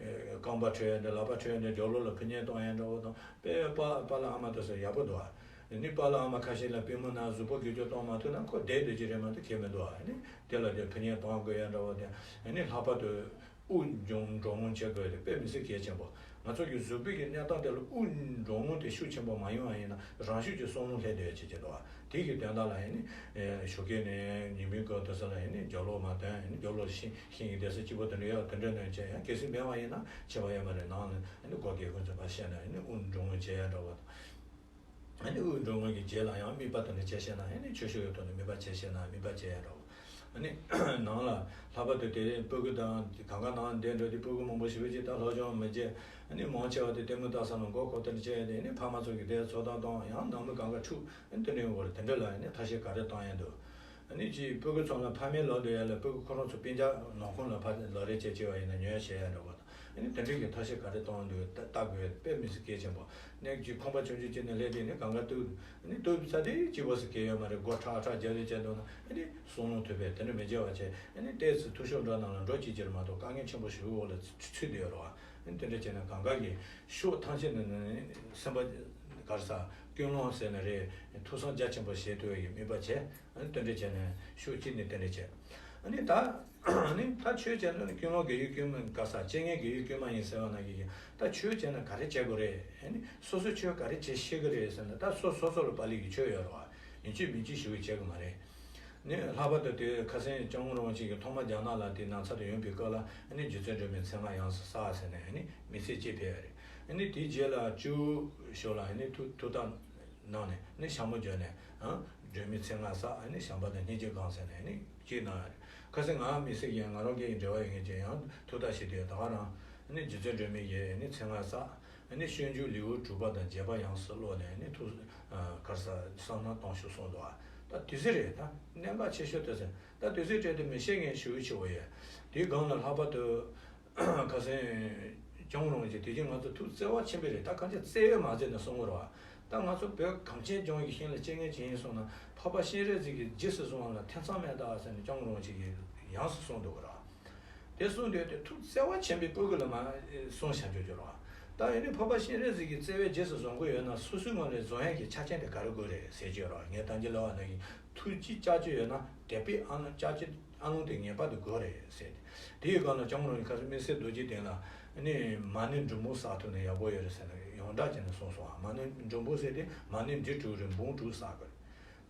རྐང་པ་འཁྲོལ་ཡ་འདྲ། ལག་པ་འཁྲོལ་ཡ་འདྲ། རྒྱབ་ལོགས་ལ་ཕུ་ཉན་གཏོང་ཡ་འདྲ་བོ་དང་། དཔེ་པ་པཱ་ལགས་ཨ་མ་དེ་ཚོ་ཡག་པོ་འདུག་ཨ། ཨ་ནི་པཱ་ལགས་ཨ་མ་ཁ་ཤས་ལ་པུས་མོ་ན་གཟུགས་པོ་འགུལ་སྐྱོད་གཏོང་མ་ཐུབ་ན་ཁོ་བསྡད་སྡོད་ཀྱི་རེད་མ་གཏོགས་ཁེལ་མི་འདུག་ཨ། ཨ་ནི་དེ་ལ་དེ་ཕུ་ཉན་གཏོང་དགོས་ཡ་འདྲ་བོ་དེ། ཨ་ནི་ལྷག་པར་དུ་དབུགས་འབྱུང་འགྲོ་སྔོན་བྱེད་དགོས་དེ་དཔེ་མི་སྲིད་གལ་ཆེན་པོ། ང་ཚོ་གི་གཟུགས་པོ་གི་གནས་སྟངས་དེ་ལ་དབུགས་འགྲོ་སྔོན་དེ་ཤུགས་ཆེན་པོ་མ་ཡོང་བ་ཡིན་ན་རང་ཤུགས་ཀྱིས་བསམ་བློ་སླེབས་བསྡད་ཡ་བྱེད་ཀྱི་འདུག་ཨ། དེ་གི་དོན་དག་ལ་ཨ་ནི་ཞོགས་ཀས་ནས་ཉི་མའི་འགོ་དེ་ཚོ་ལ་ཨ་ནི་རྒྱབ་ལོགས་མ་ཐོན། ཨ་ནི་རྒྱབ་ལོགས་ཤིང་ཤིང་གི་སྡེ་སྲིད་སྐྱིད་པོ་དེ་འདྲ་ཡོད། དེ་འདྲ་ནས་བྱས་ཡང་གལ་སྲིད་མེད་པ་ཡིན་ན་ཁྱད་པར་ཡོད་མ་རེད། ནང་ལ་ཨ་ནི་སྒོ་སྒེའུ་ཁུང་ཚོ་ཕར་ཕྱེ་ན་ཨ་ནི་དབུགས་འགྲོ་སྔོན་བྱེད་ཡ་འདྲ་བོ་དང་། ཨ་ནི་དབུགས་འགྲོ་སྔོན་གྱི་རྗེས་ལ་ཡང་དམིགས་པ་དེ་འདྲ་བྱས་བྱས་ན། ཨ་ནི་ཆོས་ཕྱོགས་ཀྱི་ཐོག་ནས་དམིགས་པ་བྱས་བྱས་ན་དམིགས་པ་བྱེད་ཡ་འདྲ་བོ། ཨ་ནི་ནང་ལ་ལྷག་པར་དུ་དེ་རིང་སྤུ་གུ་དང་གང་ག་ནང་འདས་འགྲོ་དུས་སྤུ་གུ་མང་པོ་ཞེ་པོ་ཅིག་ད་སློབ་སྦྱོང་མི་བྱེད། ཨ་ནི་མང་ཆེ་བ་དེ་ལྟད་མོ་ལྟ་ས་ལ་མགོ་འཁོར་དེ་འདྲ་བྱས་ཏེ། ཨ་ནི་ཕ་མ་ཚོ་གིས་དེ་ཚོ་བཏང་བཏང་། ཡང་ནང་མི་གང་ག་འཁྲུག་ཨ་ནི་དེ་འདྲ་ཡོང་གི་རེད། དེ་འདྲ་ལ་ཨ་ནི་ཐབས་ཤེས་ག་རེ་གཏོང་ཡ་འདུག་ཨ་ནི་ཅིག་སྤུ་གུ་ཚོ་ལ་ཕ་མའི་ལག་འདུག་ཡ་ལ་སྤུ་གུ་ཁོ་རང་ཚོ་སྤུན་ཀྱག་ནང་ཁོངས་ལ་ཕར་ལག་རེས་བྱས་བྱས་པ་ཡིན་ན་ཉོ་ཡ་བྱེད་ཡ་འདྲ་བོ་དང་། ཨ་ནི་དེ་འདྲ་གི་ཐབས་ཤེས་ག་རེ་གཏོང་འདུག་ལྟ་ལྟ་དགོས་དཔེ་མི་སྲིད་གལ་ཆེན་པོ། ནས་ཀྱི་ཁང་པ་ཆུང་ཆུང་གཅིག་ནས་སླེབས་དུས་ནི་གང་ག་ཏུ་ནི་ཏུ་ཚ་དེ་གཅིག་པོ་ཟེར་གྱི་ཡོད་མ་རེད། སྒོ་ཁྲག་ཁྲག་རྒྱག་རེས་བྱས་འདུག་ན་ཨ་ནི་བསམ་བློ་ཐུབ་པས། དེ་འདྲ་མི་བྱེད་པ་བྱས། ཨ་ནི་ཏོག་ཙམ་འཐུས་ཤོར་འགྲོ་ནང་ལ་འགྲོ་བྱེད་ཀྱི་རེད་མ་གཏོགས་དཀའ་ངལ་ཆེན་པོ་ཞིག་འོག་ལ་ཚུད་བསྡད་ཡོད་རེད་བ། ཨ་ནི་དེ་འདྲ་བྱས་ན་གང་ག་གི་ཕྱོགས་ཐམས་ཅད་ནས་ནི་སེམས་པ་ག་རེ་ཟ། ཀུན་སློང་ཟེར་ན་རེད། ཐུགས་བསམ་རྒྱ་ཆེན་པོ་བཞེས་ཐུབ་པའི་དམིགས་པ་བྱས། ཨ་ནི་དེ་འདྲ་བྱས་ནས་ཕྱོགས་གཅིག་ནས་དེ་འདྲ་བྱས། ཨ་ནི་ད་ཨ་ནི་ད་ཆོས་བྱས་ན་ནི་ཀུན་སློང་དགེ་བའི་བསྐུལ་མ་ག་ས་སྤྱན་སྔའི་དགེ་བའི་བསྐུལ་མ་ཡིན་ཟེར་བ་ན་གི། ད་ཆོས་བྱས་ན་ག་རེ་བྱེད་དགོས་རེད། ཨ་ནི་སོ་སོའི་ཆོས་ག་རེ་བྱེད་ཤེས་ཀྱི་རེད་ཟེར་ན། ད་སོ་སོ་སོ་ལ་པཱ་ལི་གི་ཆོས་ཡོད་རེད་བ། ཡིན་གཅིག་མིན་གཅིག་ཞུ་གི་བྱེད་དགོས་མ་རེད། ནི་ལྷག་པར་དུ་དེ་ཁ་སང་སྐྱབས་མགོན་རིན་པོ་ཆེ་གིས་ཐོག་མ་རྒྱ་ནག་ལ་དེ་ན་ཚ་དུ་ཡོང་པའི་སྐབས་ལ། ཨ་ནི་རྗེ་བཙུན་སྒྲོལ་མའི་མཚན་སྔགས་ཡོངས་སུ་བསགས་ཟེར་ནས་ཨ་ནི་མི་ཚེ་གཅིག་ཕེབས་པ་རེད། ཨ་ནི་དེའི་རྗེས་ལ་བཅུ་ཞོ་ལ་ཨ་ནི་ཐུགས་ཐུགས་ཐག་གནང་ནས་ནི་ཞྭ་མོ་བརྗོད་ནས་ཨ་སྒྲོལ་མའི་མཚན་སྔགས་བསགས། ཨ་ནི་བྱམས་པ་དང་སྙིང་རྗེ་སྒོམ་ཟེར་ནས་ཨ་ནི་གཅིག་གནང་ཡ་རེད། ཁ་སང་ང་མི་སེར་ཡིན། ང་རང་སྒེར་གྱི་འབྲེལ་བ་ཡོད་མཁན་ཅིག་ཡང་ཐུགས་ཐག་བཞེས་དུས་ད་ག་རང་ཨ་ནི་རྗེ་བཙུན་སྒྲོལ་མའི་ཡི་ཨ་ནི་མཚན་སྔགས་བསགས། ཨ་ནི་སྤྱོད་འཇུག་ལེའུ་དྲུག་པ་དང་བརྒྱད་པ་ཡོངས་སུ་ཀློག་ནས་ཨ་ནི་ཐུགས་ག་རེ་ཟ་བསམ་གཏོང་ཤུགས་སོང་འདུག་ད་དུས་ཚོད་རེད། ད་གནད་འགག་ཆེ་ཤོས་དེ་ཚོ་ད་དུས་ཚོད་སྤྲད་དེ་མི་བཤད་མཁན་ཞུ་ཆེ་བོ་ཡོད། དེའི་སྒང་ལ་ལྷག་པར་དུ་ཁ་སང་སྐྱབས་མགོན་རིན་པོ་ཆེ་དེ་རིང་ང་ཚོ་ཐུགས་བརྩེ་བ་ཆེན་པོ་རེད། ད་གང་ཅི་བརྩེ་བས་མ་བརྩེས་ནས་གསུང་གི་རེད་བ། ད་ང་ཚོ་བོད་གངས་ཅན་ལྗོངས་ཀྱི་ཞིང་ལ་སྐྱེ་མཁན་ཅིག་ཡིན་སོང་ན་འཕགས་པ་སྤྱན་རས་གཟིགས་ཀྱིས་རྗེས་སུ་བཟུང་བ་ལ་ཐེ་ཚོམ་མེད་ད་ཟེར་ནས་སྐྱབས་མགོན་རིན་པོ་ཆེ་གིས་ཡོངས་སུ་གསུངས་འདུག་གི་རེད་བ། དེ་གསུངས་དུས་དེ་ཐུགས་བརྩེ་བ་ཆེན་པོས་སྤུ་གུ་ལ་མ་གསུངས་བཞག་ཆོག་ཆོག་རེད་བ། ད་ཡིན་ནའི་འཕགས་པ་སྤྱན་རས་གཟིགས་ཀྱི་བརྩེ་བས་རྗེས་སུ་བཟུང་གི་ཡོད་ན་སོ་སོའི་ངོས་ནས་བཟུང་ཡས་ཀྱི་ཆ་རྐྱེན་དེ་ག་རེ་དགོས་རེད་ཟེར་གྱི་ཡོད་རེད་བ། ངས་ད་གིན་ལབ་པ་ནང་བཞིན་ཐུགས་རྗེ་ཅག་ཅིག་ཡོད་ན་དད་པའི་ཨ་ལོང་ཅག་ཅིག་ཨ་ལོང་དེ་ངེས་པར་དུ་དགོས་རེད་ཟེར་ཏེ། དེའི་སྒང་ལ་སྐྱབས་མགོན་རིན་པོ་ཆེ་ཁ་སང་སྨན་གསེར་རྡོ་རྗེ་གདན་ལ་ཨ་ནི་མ་ཎི་འབྲུ་འབུམ་བསགས་ཐུབ་ན་ཡག་པོ་ཡོད་རེད་ཟེར་ནས་ཡོངས་གྲགས་བྱས་ནས་གསུངས་སོང་བ། མ་ཎི་འབྲུ་འབུམ་ཟེར་དེ་མ་ཎི་འབྲུ་དྲུག་རེད། འབུམ་དྲུག་བསགས་དགོས་རེད།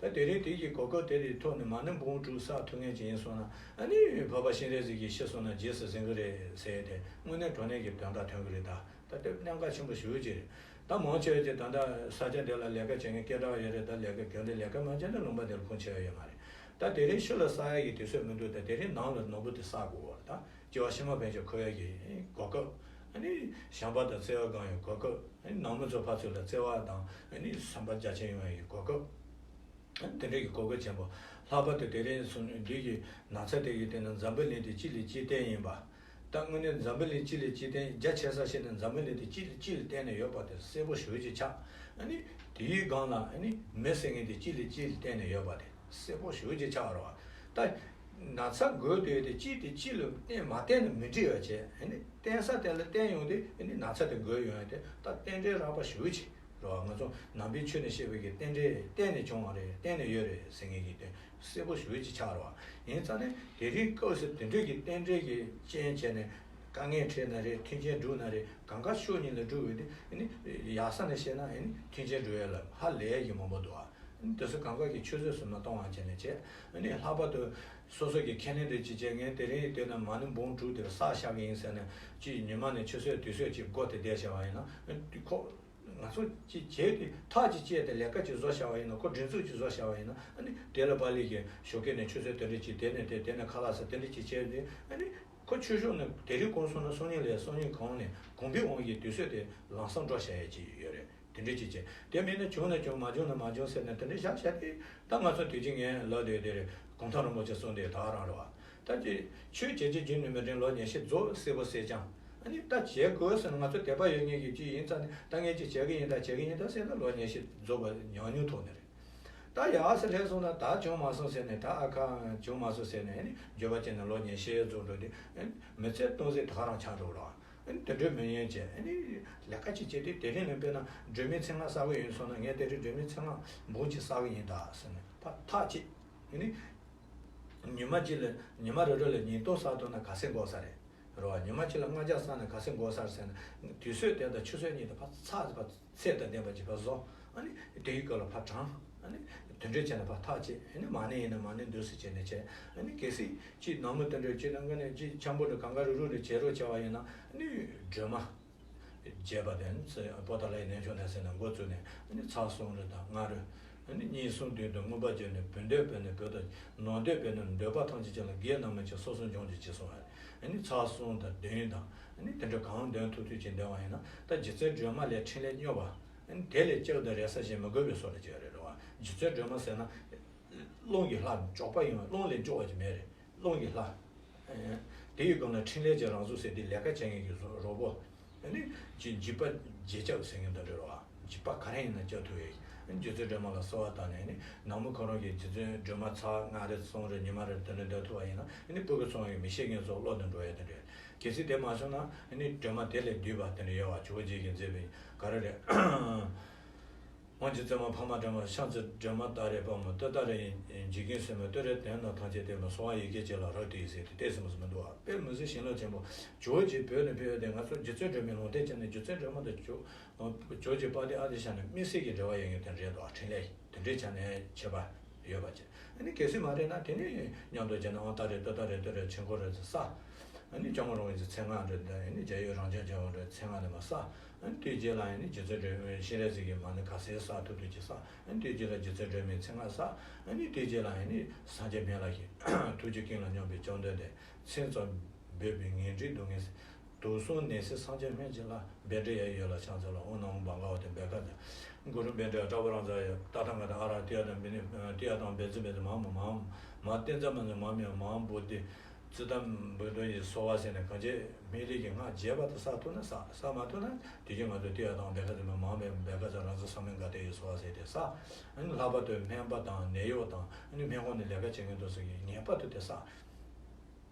ད་དེ་རིང་དེ་གི་གོ་སྐབས་དེ་རིགས་ཐོག་ནས་མ་ཎི་འབུམ་དྲུག་བསགས་ཐུབ་མཁན་ཅིག་ཡིན་སོང་ན་ཨ་ནི་འཕགས་པ་སྤྱན་རས་གཟིགས་ཀྱིས་ཤི་སོང་ན་རྗེས་སུ་གཟིགས་གི་རེད་ཟེར་ཏེ་དངོས་གནས་དྲང་གནས་ཀྱི་དོན་དག་ཐོན་གི་རེད། ད་ད་ལྟ་གནད་འགག་ཆེན་པོ་ཞེ་པོ་ཅིག་རེད། ད་མང་ཆེ་བ་ཅིག་ད་ལྟ་ས་ཆ་འདི་ལ་ལས་ཀ་བྱེད་མཁན་སྐད་གྲགས་ཡོད་རེད། ད་ལས་ཀ་གྱོན་རེད། ལས་ཀ་མ་བྱས་ན་ལུང་པ་འདིར་ཁུངས་ཆེ་བ་ཡོད་མ་རེད། ད་དེ་རིང་ཤི་ལ་བསགས་ཡ་གི་དུས་ཚོད་མི་འདུག་ད་དེ་རིང་ནང་ལ་ནོར་བུ་དེ་བསགས་དགོས་པ་རེད། ད་སྐྱེ་བ་ཕྱི་མ་ཕན་ཆད་འཁོར་ཡ་གི་གོ་སྐབས་ཨ་ནི་བྱམས་པ་དང་བརྩེ་བ་སྒོམ་ཡའི་གོ་སྐབས། ཨ་ནི་ནང་མི་ཚོ་ཕར་ཚུར་ལ་བརྩེ་བ་དང་ཨ་ནི་བསམ་པ་རྒྱ་ཆེན་ཡོང་ཡའི་གོ་སྐབས། ཨ་ནི་དེ་འདྲ་གི་གོ་སྐབས་ཆེན་པོ། ལྷག་པར་དུ་དེ་རིང་སོང་འདི་གི་ན་ཚ་དེ་གི་སྟེང་ན་འཛམ་བུ་གླིང་དེ་གཅིག་ལས་གཅིག་བརྟན་ཡིན་པ། ད་དངོས་གནས་འཛམ་བུ་གླིང་གཅིག་ལས་གཅིག་བརྟན། རྒྱ་ཆེ་ས་ཞིག་ནས་འཛམ་བུ་གླིང་དེ་གཅིག་ལས་གཅིག་ལ་བརྟན་ནས་ཡོད་པ་དེ་གསལ་པོ་ཞེ་པོ་ཅིག་ཆགས། ཨ་ནི་དེའི་སྒང་ལ་ཨ་ནི་མི་ཟེར་མཁན་དེ་གཅིག་ལས་གཅིག་ལ་བརྟན་ནས་ཡོད་པ་དེ་གསལ་པོ་ཞེ་པོ་ཅིག་ཆགས་རེད་བ། ད་ན་ཚ་འགོས་དུས་དེ་གཅིག་དེ་གཅིག་ལ་བརྟེན་མ་བརྟེན་ནས་མི་འགྲིག་པ་བྱས། ཨ་ནི་བརྟེན་ས་དེ་ལ་བརྟེན་ཡོང་དུས་ཨ་ནི་ན་ཚ་དེ་འགོས་ཡོང་ཡ་དེ་ད་རྟེན་འབྲེལ་རགས་པ་ཞེ་པོ་ཅིག་རེད་བ། ང་ཚོ་ནང་པའི་ཆོས་ནས་བཤད་པའི་གི་རྟེན་འབྲེལ་བརྟེན་ནས་བྱུང་བ་རེད། བརྟེན་ནས་ཡོད་རེད་ཟེར་མཁན་གྱི་དོན་གསལ་པོ་ཞེ་པོ་ཅིག་ཆགས་རེད་བ། ཡིན་ཙང་ནས་དེ་རིང་སྐབས་སུ་དེ་འདྲ་གི་རྟེན་འབྲེལ་གྱི་རྐྱེན་བྱས་ནས་དཀའ་ངལ་འཕྲད་ན་རེད། མཐུན་རྐྱེན་སྒྲུབ་ན་རེད། གང་ག་ཕྱོགས་གཉིས་ལ་སྒྲུབ་འོས་དེ་ཨ་ནི་ཡག་ས་ནས་བཤད་ན་ཨ་ནི་མཐུན་རྐྱེན་སྒྲུབ་ཡ་ལ་ཧ་ལས་ཡ་གི་མང་པོ་འདུག་བ། དེ་ཚོ་གང་ག་གི་ཆུད་ཟོས་སུ་མ་གཏོང་བ་བྱས་ནས་བྱས། ཨ་ནི་ལྷག་པར་དུ་སོ་སོ་གི་ཁས་ལེན་དེ་ཅིག་བྱས། ངས་དེ་རིང་དེ་ན་མ་ཎི་འབུམ་དྲུག་དེར་བསགས་བཞག་གི་ཡིན་ཟེར་ནས་ཅིག་ཉི་མ་ནས་ཆུ་ཚོད་དུས་ཚོད་ཅིག་སྒོ་དེ་བསྡད་བཞག་པ་ཡིན་ན། ཨ་ནི་ཁོ་ང་ཚོ་ཅིག་བྱས་ཏེ་ཐག་ཅིག་བཅད་དེ་ལས་ཀ་ཅིག་བཟོ་བཞག་པ་ཡིན་ན། ཁོ་སྒྲིག་འཛུགས་ཅིག་བཟོ་བཞག་པ་ཡིན་ན། ཨ་ནི་དེ་ལ་པཱ་ལི་གི་ཞོགས་ཀས་ནས་ཆུ་ཚོད་དེ་འདྲ་ཅིག་དེ་ནས་དེ་དེ་ནས་ཁ་ལག་ཟ་དེ་འདྲ་ཅིག་བྱས་ཏེ། ཨ་ནི་ཁོ་ཆོས་ཕྱོགས་ནས་དེ་རིང་གོང་སོང་ན་སང་ཉིན་ལས་སང་ཉིན་གོང་ནས་གོམས་པའི་དབང་གིས་དུས་ཚོད་དེ་ལམ་སང་འགྲོ་བཞག་ཡ་ཅིག་ཡོད་རེད། དེ་འདྲ་ཅིག་བྱས། དེ་མིན་ན་བྱུང་ན་བྱུང་མ་བྱུང་ན་མ་བྱུང་ཟེར་ནས་དེ་འདྲ་བཞག་བཞག་དེ། ད་ང་ཚོ་དུས་ཀྱི་ངན་ལབ་དེ་དེ་རེད། གུང་ཐང་རིན་པོ་ཆེ་གསུངས་དེ་ད་རང་རེད་བ། ད་ཅི་ཆོས་བྱེད་ཀྱི་རྒྱུན་ནི་མི་འདྲེན་ལོ་ཉི་ཤུ་རྫོགས་སྲིད་པ་སྲིད་ཀྱང་། ཨ་ནི་ད་བྱེད་དགོས་ཟེར་ན་ང་ཚོ་དད་པ་ཡོད་མཁན་གྱི་ཅི་ཡིན་ཙང་ནི་ད་ངས་ཅི་བྱེད་ཀྱི་ཡིན་ད་བྱེད་ཀྱི་ཡིན་ད་ཟེར་ན་ལོ་ཉི་ཤུ་རྫོགས་པ་ཉུང་ཉུང་ཐོག་ནས་རེད། ད་ཡག་ཟེར་སླེབས་སོང་ན་ད་བྱུང་མ་སོང་ཟེར་ནས། ད་ཨ་ཁ་བྱུང་མ་སོང་ཟེར་ནས་ཨ་ནི་འགྱོད་པ་བྱས་ནས་ལོ་ཉི་ཤུ་རྫོགས་འགྲོ་དུས་ཨ་ནི་མི་ཚེ་སྟོང་ཟད་ད་ག་རང་ཆགས་འགྲོ་རོགས། ཨ་ནི་དེ་འདྲའི་མི་ཡོང་བྱས། ཨ་ནི་ལས་ཀ་ཅིག་བྱས་ཏེ་དེ་རིང་ལ་དཔེར་ན་སྒྲོན་མེའི་ཚེ་སྔ་བསགས་ཀྱི་ཡོད་སོང་ན། ངས་དེ་རིང་སྒྲོན་མེའི་ཚེ་སྔ་འབུམ་གཅིག་བསགས་ཀྱི་ཡིན་ད་ཟེར་ནས་ཕར་ཐག་བཅད། ཨ་ནི་ཉི་མ་གཅིག་ལ་ཉི་མ་རེ་རེ་ལ་ཉིས་སྟོང་བསགས་ཐུབ་ན་ག་ཚོད་འགོར་ས་རེད། རེད་བ། ཉི་མ་གཅིག་ལ་ལྔ་བརྒྱ་བསགས་ན་ག་ཚོད་འགོར་ས་རེད་ཟེར་ན། དུས་ཚོད་དེ་དང་ཆུ་ཚོད་གཉིས་དེ་ཕར་ཚགས་ཕར་ཚད་དང་ལྡན་པ་ཅིག་ཕར་བཟོ། ཨ་ནི་དེའི་སྐོར་ལ་ཕར་དྲངས། ཨ་ནི་དེ་འདྲས་བྱས་ནས་ཕར་ཐག་བཅད། ཨ་ནི་མ་ཎི་ཡིན་ན་མ་ཎི་འདུག་སེ་བྱས་ནས་བྱས། ཨ་ནི་གལ་སྲིད་ཅིག་ནང་མི་དེ་འདྲས་ཅིག་ནང་གི་ནས་ཅིག་འཆམ་པོ་འདྲ་གང་ག་རུ་རུ་འདྲ་བྱེད་རོགས་བྱས་པ་ཡིན་ན། ཨ་ནི་སྒྲོལ་མ་རྒྱས་པ་དེ་ནི་ཚེ་པོ་ཏཱ་ལའི་གནས་མཆོག་ནས་ཟེར་ནས་འགོ་བཙུགས་ནས། ཨ་ནི་ཚར་གསུམ་རེ་དང་ལྔ་རེ། ཨ་ནི་གཉིས་གསུམ་བདུན་དུ་མངོན་པར་བརྗོད་ནས། བུ་འདོད་པས་ནི་བུ་དང་། ནོར་འདོད་པས་ནི་འདོད་པ་ཐམས་ཅད་ཀྱང་། ལ་བགེགས་རྣམས་མི་འཆི་སོ་སོར་འཇོམས་གྱུར་ཅིག་གསུངས་པ་རེད། ཨ་ནི་ཚར་གསུམ་དང་བདུན་དང་། ཨ་ནི་དེ་འདྲ་གང་འདོན་ཐུབ་ཐུབ་ཅིག་འདོན་པ་ཡིན་ན། ད་རྗེ་བཙུན་སྒྲོལ་མ་ལས་འཕྲིན་ལས་སྙོམས་པ། ཨ་ནི་དེ་ལས་ལྕགས་དང་རེག་ས་གཞན་མི་དགོས་པའི་བཟོ་འདྲ་ཅིག་རེད་བ། རྗེ་བཙུན་སྒྲོལ་མ་ཟེར་ན་རླུང་གི་ལྷ་མཆོག་པ་ཡིན་པ། རླུང་ལས་མཆོག་པ་ཅིག་མེད་རེད། རླུང་གི་ལྷ། དེ་ཡི་སྒང་ལ་འཕྲིན་ལས་ཀྱི་རང་གཟུགས་ཟེར་དེ་ལས་ཀ་བྱེད་མཁན་གྱི་རོ་པོ། ཨ་ནི་ཅིག་འཇིགས་པ་རྗེས་ཆགས་ཟེར་མཁན་དེ་འདྲ་རེད་བ། འཇིགས་པ་ག་རེ་ཡིན་ན་སྐྱོབ་ཐུབ་ཡས། ཨ་ནི་རྗེ་བཙུན་སྒྲོལ་མ་ལ་གསོལ་བ་བཏབ་ནས། ཨ་ནི་ནང་མི་ཁོ་རང་གིས་རྗེ་བཙུན་སྒྲོལ་མ་ཚར་ལྔ་རེ་གསུམ་རེ་ཉི་མ་རེ་དེ་འདྲ་འདོན་ཐུབ་པ་ཡིན་ན། ཨ་ནི་སྤུ་གུ་ཚོ་ཡང་མི་ཤེས་མཁན་ཚོ་བློ་དང་འགྲོ་ཡས་དེ་འདྲ། གལ་སྲིད་དེ་མ་བྱུང་ན་ཨ་ནི་སྒྲོལ་མ་དེ་ལས་བསྡུས་པ་དེ་འདྲ་ཡོད་བ། ཇོ་བོ་རྗེ་གིས་མཛད་པའི་ག་རེ་རེད། དབང་ཕྱུག་བཙུན་མ་འཕགས་མ་སྒྲོལ་མ། ཕྱག་འཚལ་སྒྲོལ་མ་ཏཱ་རེ་དཔའ་མོ། ཏུཏྟཱ་རེ་ཡི་འཇིག་རྐྱེན་སེལ་མོ། ཏུ་རེ་དོན་རྣམས་ཐམས་ཅད་སྟོན་པ། གསོལ་བ་ཡི་གེ་བཅས་ལ་རབ་ཏུ་ཡིས་ཟེར་དེ་ཏོག་ཙམ་མ་ཟད་མི་འདུག་བ། དཔེ་མི་སྲིད་ཞིང་བློ་ཆེན་པོ། ཇོ་བོ་རྗེ་བོད་ནས་ཕེབས་ཏེ་ང་ཚོ་རྗེ་བཙུན་སྒྲོལ་མའི་ལུང་བསྟན་བྱས་ནས། རྗེ་བཙུན་སྒྲོལ་མ་དང་ཇོ་ཇོ་རྗེ་དཔལ་ལྡན་ཨ་ཏི་ཤ་ནི་དམིགས་བསལ་གྱི་འབྲེལ་བ་ཡོད་མཁན་དེ་རེད་འདུག་བ། འཕྲིན་ལས་དེ་འདྲའི་ཆ་ནས་ཁྱད་པར་ཡོད་པ་བྱས། ཨ་ནི་གལ་སྲིད་མ་རེད་ན་དེ་ནས་མཉམ་དུ་བྱས་ན་དབང་ཏཱ་རེ་ཏུཏྟཱ་རེ་ཏུ་རེ་ཆོས་འཁོར་རེ་ཚོ་བསགས། ཨ་ནི་སྐྱབས་མགོན་རིན་པོ་ཆེ་མཚན་སྔགས་རེ་དང་། ཨ་ནི་རྒྱལ་ཡུམ་རང་བྱུང་ཆོས་འཁོར་རེ་མཚན་སྔགས་ནས་མར་བསགས། ཨ་ནི་དེའི་རྗེས་ལ་ཨ་ནི་རྗེ་བཙུན་སྒྲོལ་མའི་སྤྱན་རས་གཟིགས་ཀྱི་མ་ཎི་ག་ཚད་བསགས་ཐུབ་ཐུབ་ཅིག་བསགས། ཨ་ནི་དེའི་རྗེས་ལ་རྗེ་བཙུན་སྒྲོལ་མའི་མཚན་སྔགས་བསགས། ཨ་ནི་དེའི་རྗེས་ལ་ཨ་ནི་སངས་རྒྱས་སྨན་བླ་ཞིག་ཐུགས་རྗེ་ཀུན་ལ་སྙོམས་པའི་བཅོམ་ལྡན་འདས། མཚན་ཙམ་འབོད་པས་ངན་འགྲོའི་སྡུག་བསྔལ་སེལ། དུག་གསུམ་ནད་སེལ་སངས་རྒྱས་སྨན་གྱི་བླ། བཻ་ཌཱུརྻ་ཡི་ཡུལ་ལ་ཕྱག་འཚལ་ལོ། ཨོཾ་ན་མོ་བྷ་ག་ཝ་ཏེ་བྷཻ་ཥ་ཛྱ། གུ་རུ་བཻ་ཌཱུརྻ་ཏྲཱ་པ་རཱ་ཛ་ཡ། ཏ་ཐཱ་ག་ཏ་ཨ་ར་ཧ་ཏི་ཡ་ཏ་བི་ནི་ཏི་ཡ་ཏ་བཛྲ་བཛྲ་མ་མ་མ་མ་ཏེ་ཛ་མ་ཛ་མ་མ་མ་བོ་དྷི་ཙི་ཏ་བོ་དྷི་ཡི་གསོལ་བ་ཟེར་ནས་གང་ཅི་སྨན་བླའི་གི་སྔགས་རྒྱས་པ་དེ་བསགས་ཐུབ་ན་བསགས། བསགས་མ་ཐུབ་ན་དུས་རྒྱུན་ང་ཚོ་ཏི་ཡ་ཏ་བྷཻ་ཥ་ཛྱ་མ་མ་མ་བྷཻ་ཥ་ཛྱ་རཱ་ཛ་ས་མུདྒ་ཏེ་ཡི་གསོལ་བ་ཟེར་དེ་བསགས། ཨ་ནི་ལྷག་པར་དུ་སྨན་པ་དང་ནད་གཡོག་དང་། ཨ་ནི་སྨན་ཁང་ནས་ལས་ཀ་བྱེད་མཁན་དེ་ཚོ་གིས་ངེས་པར་དུ་དེ་བསགས།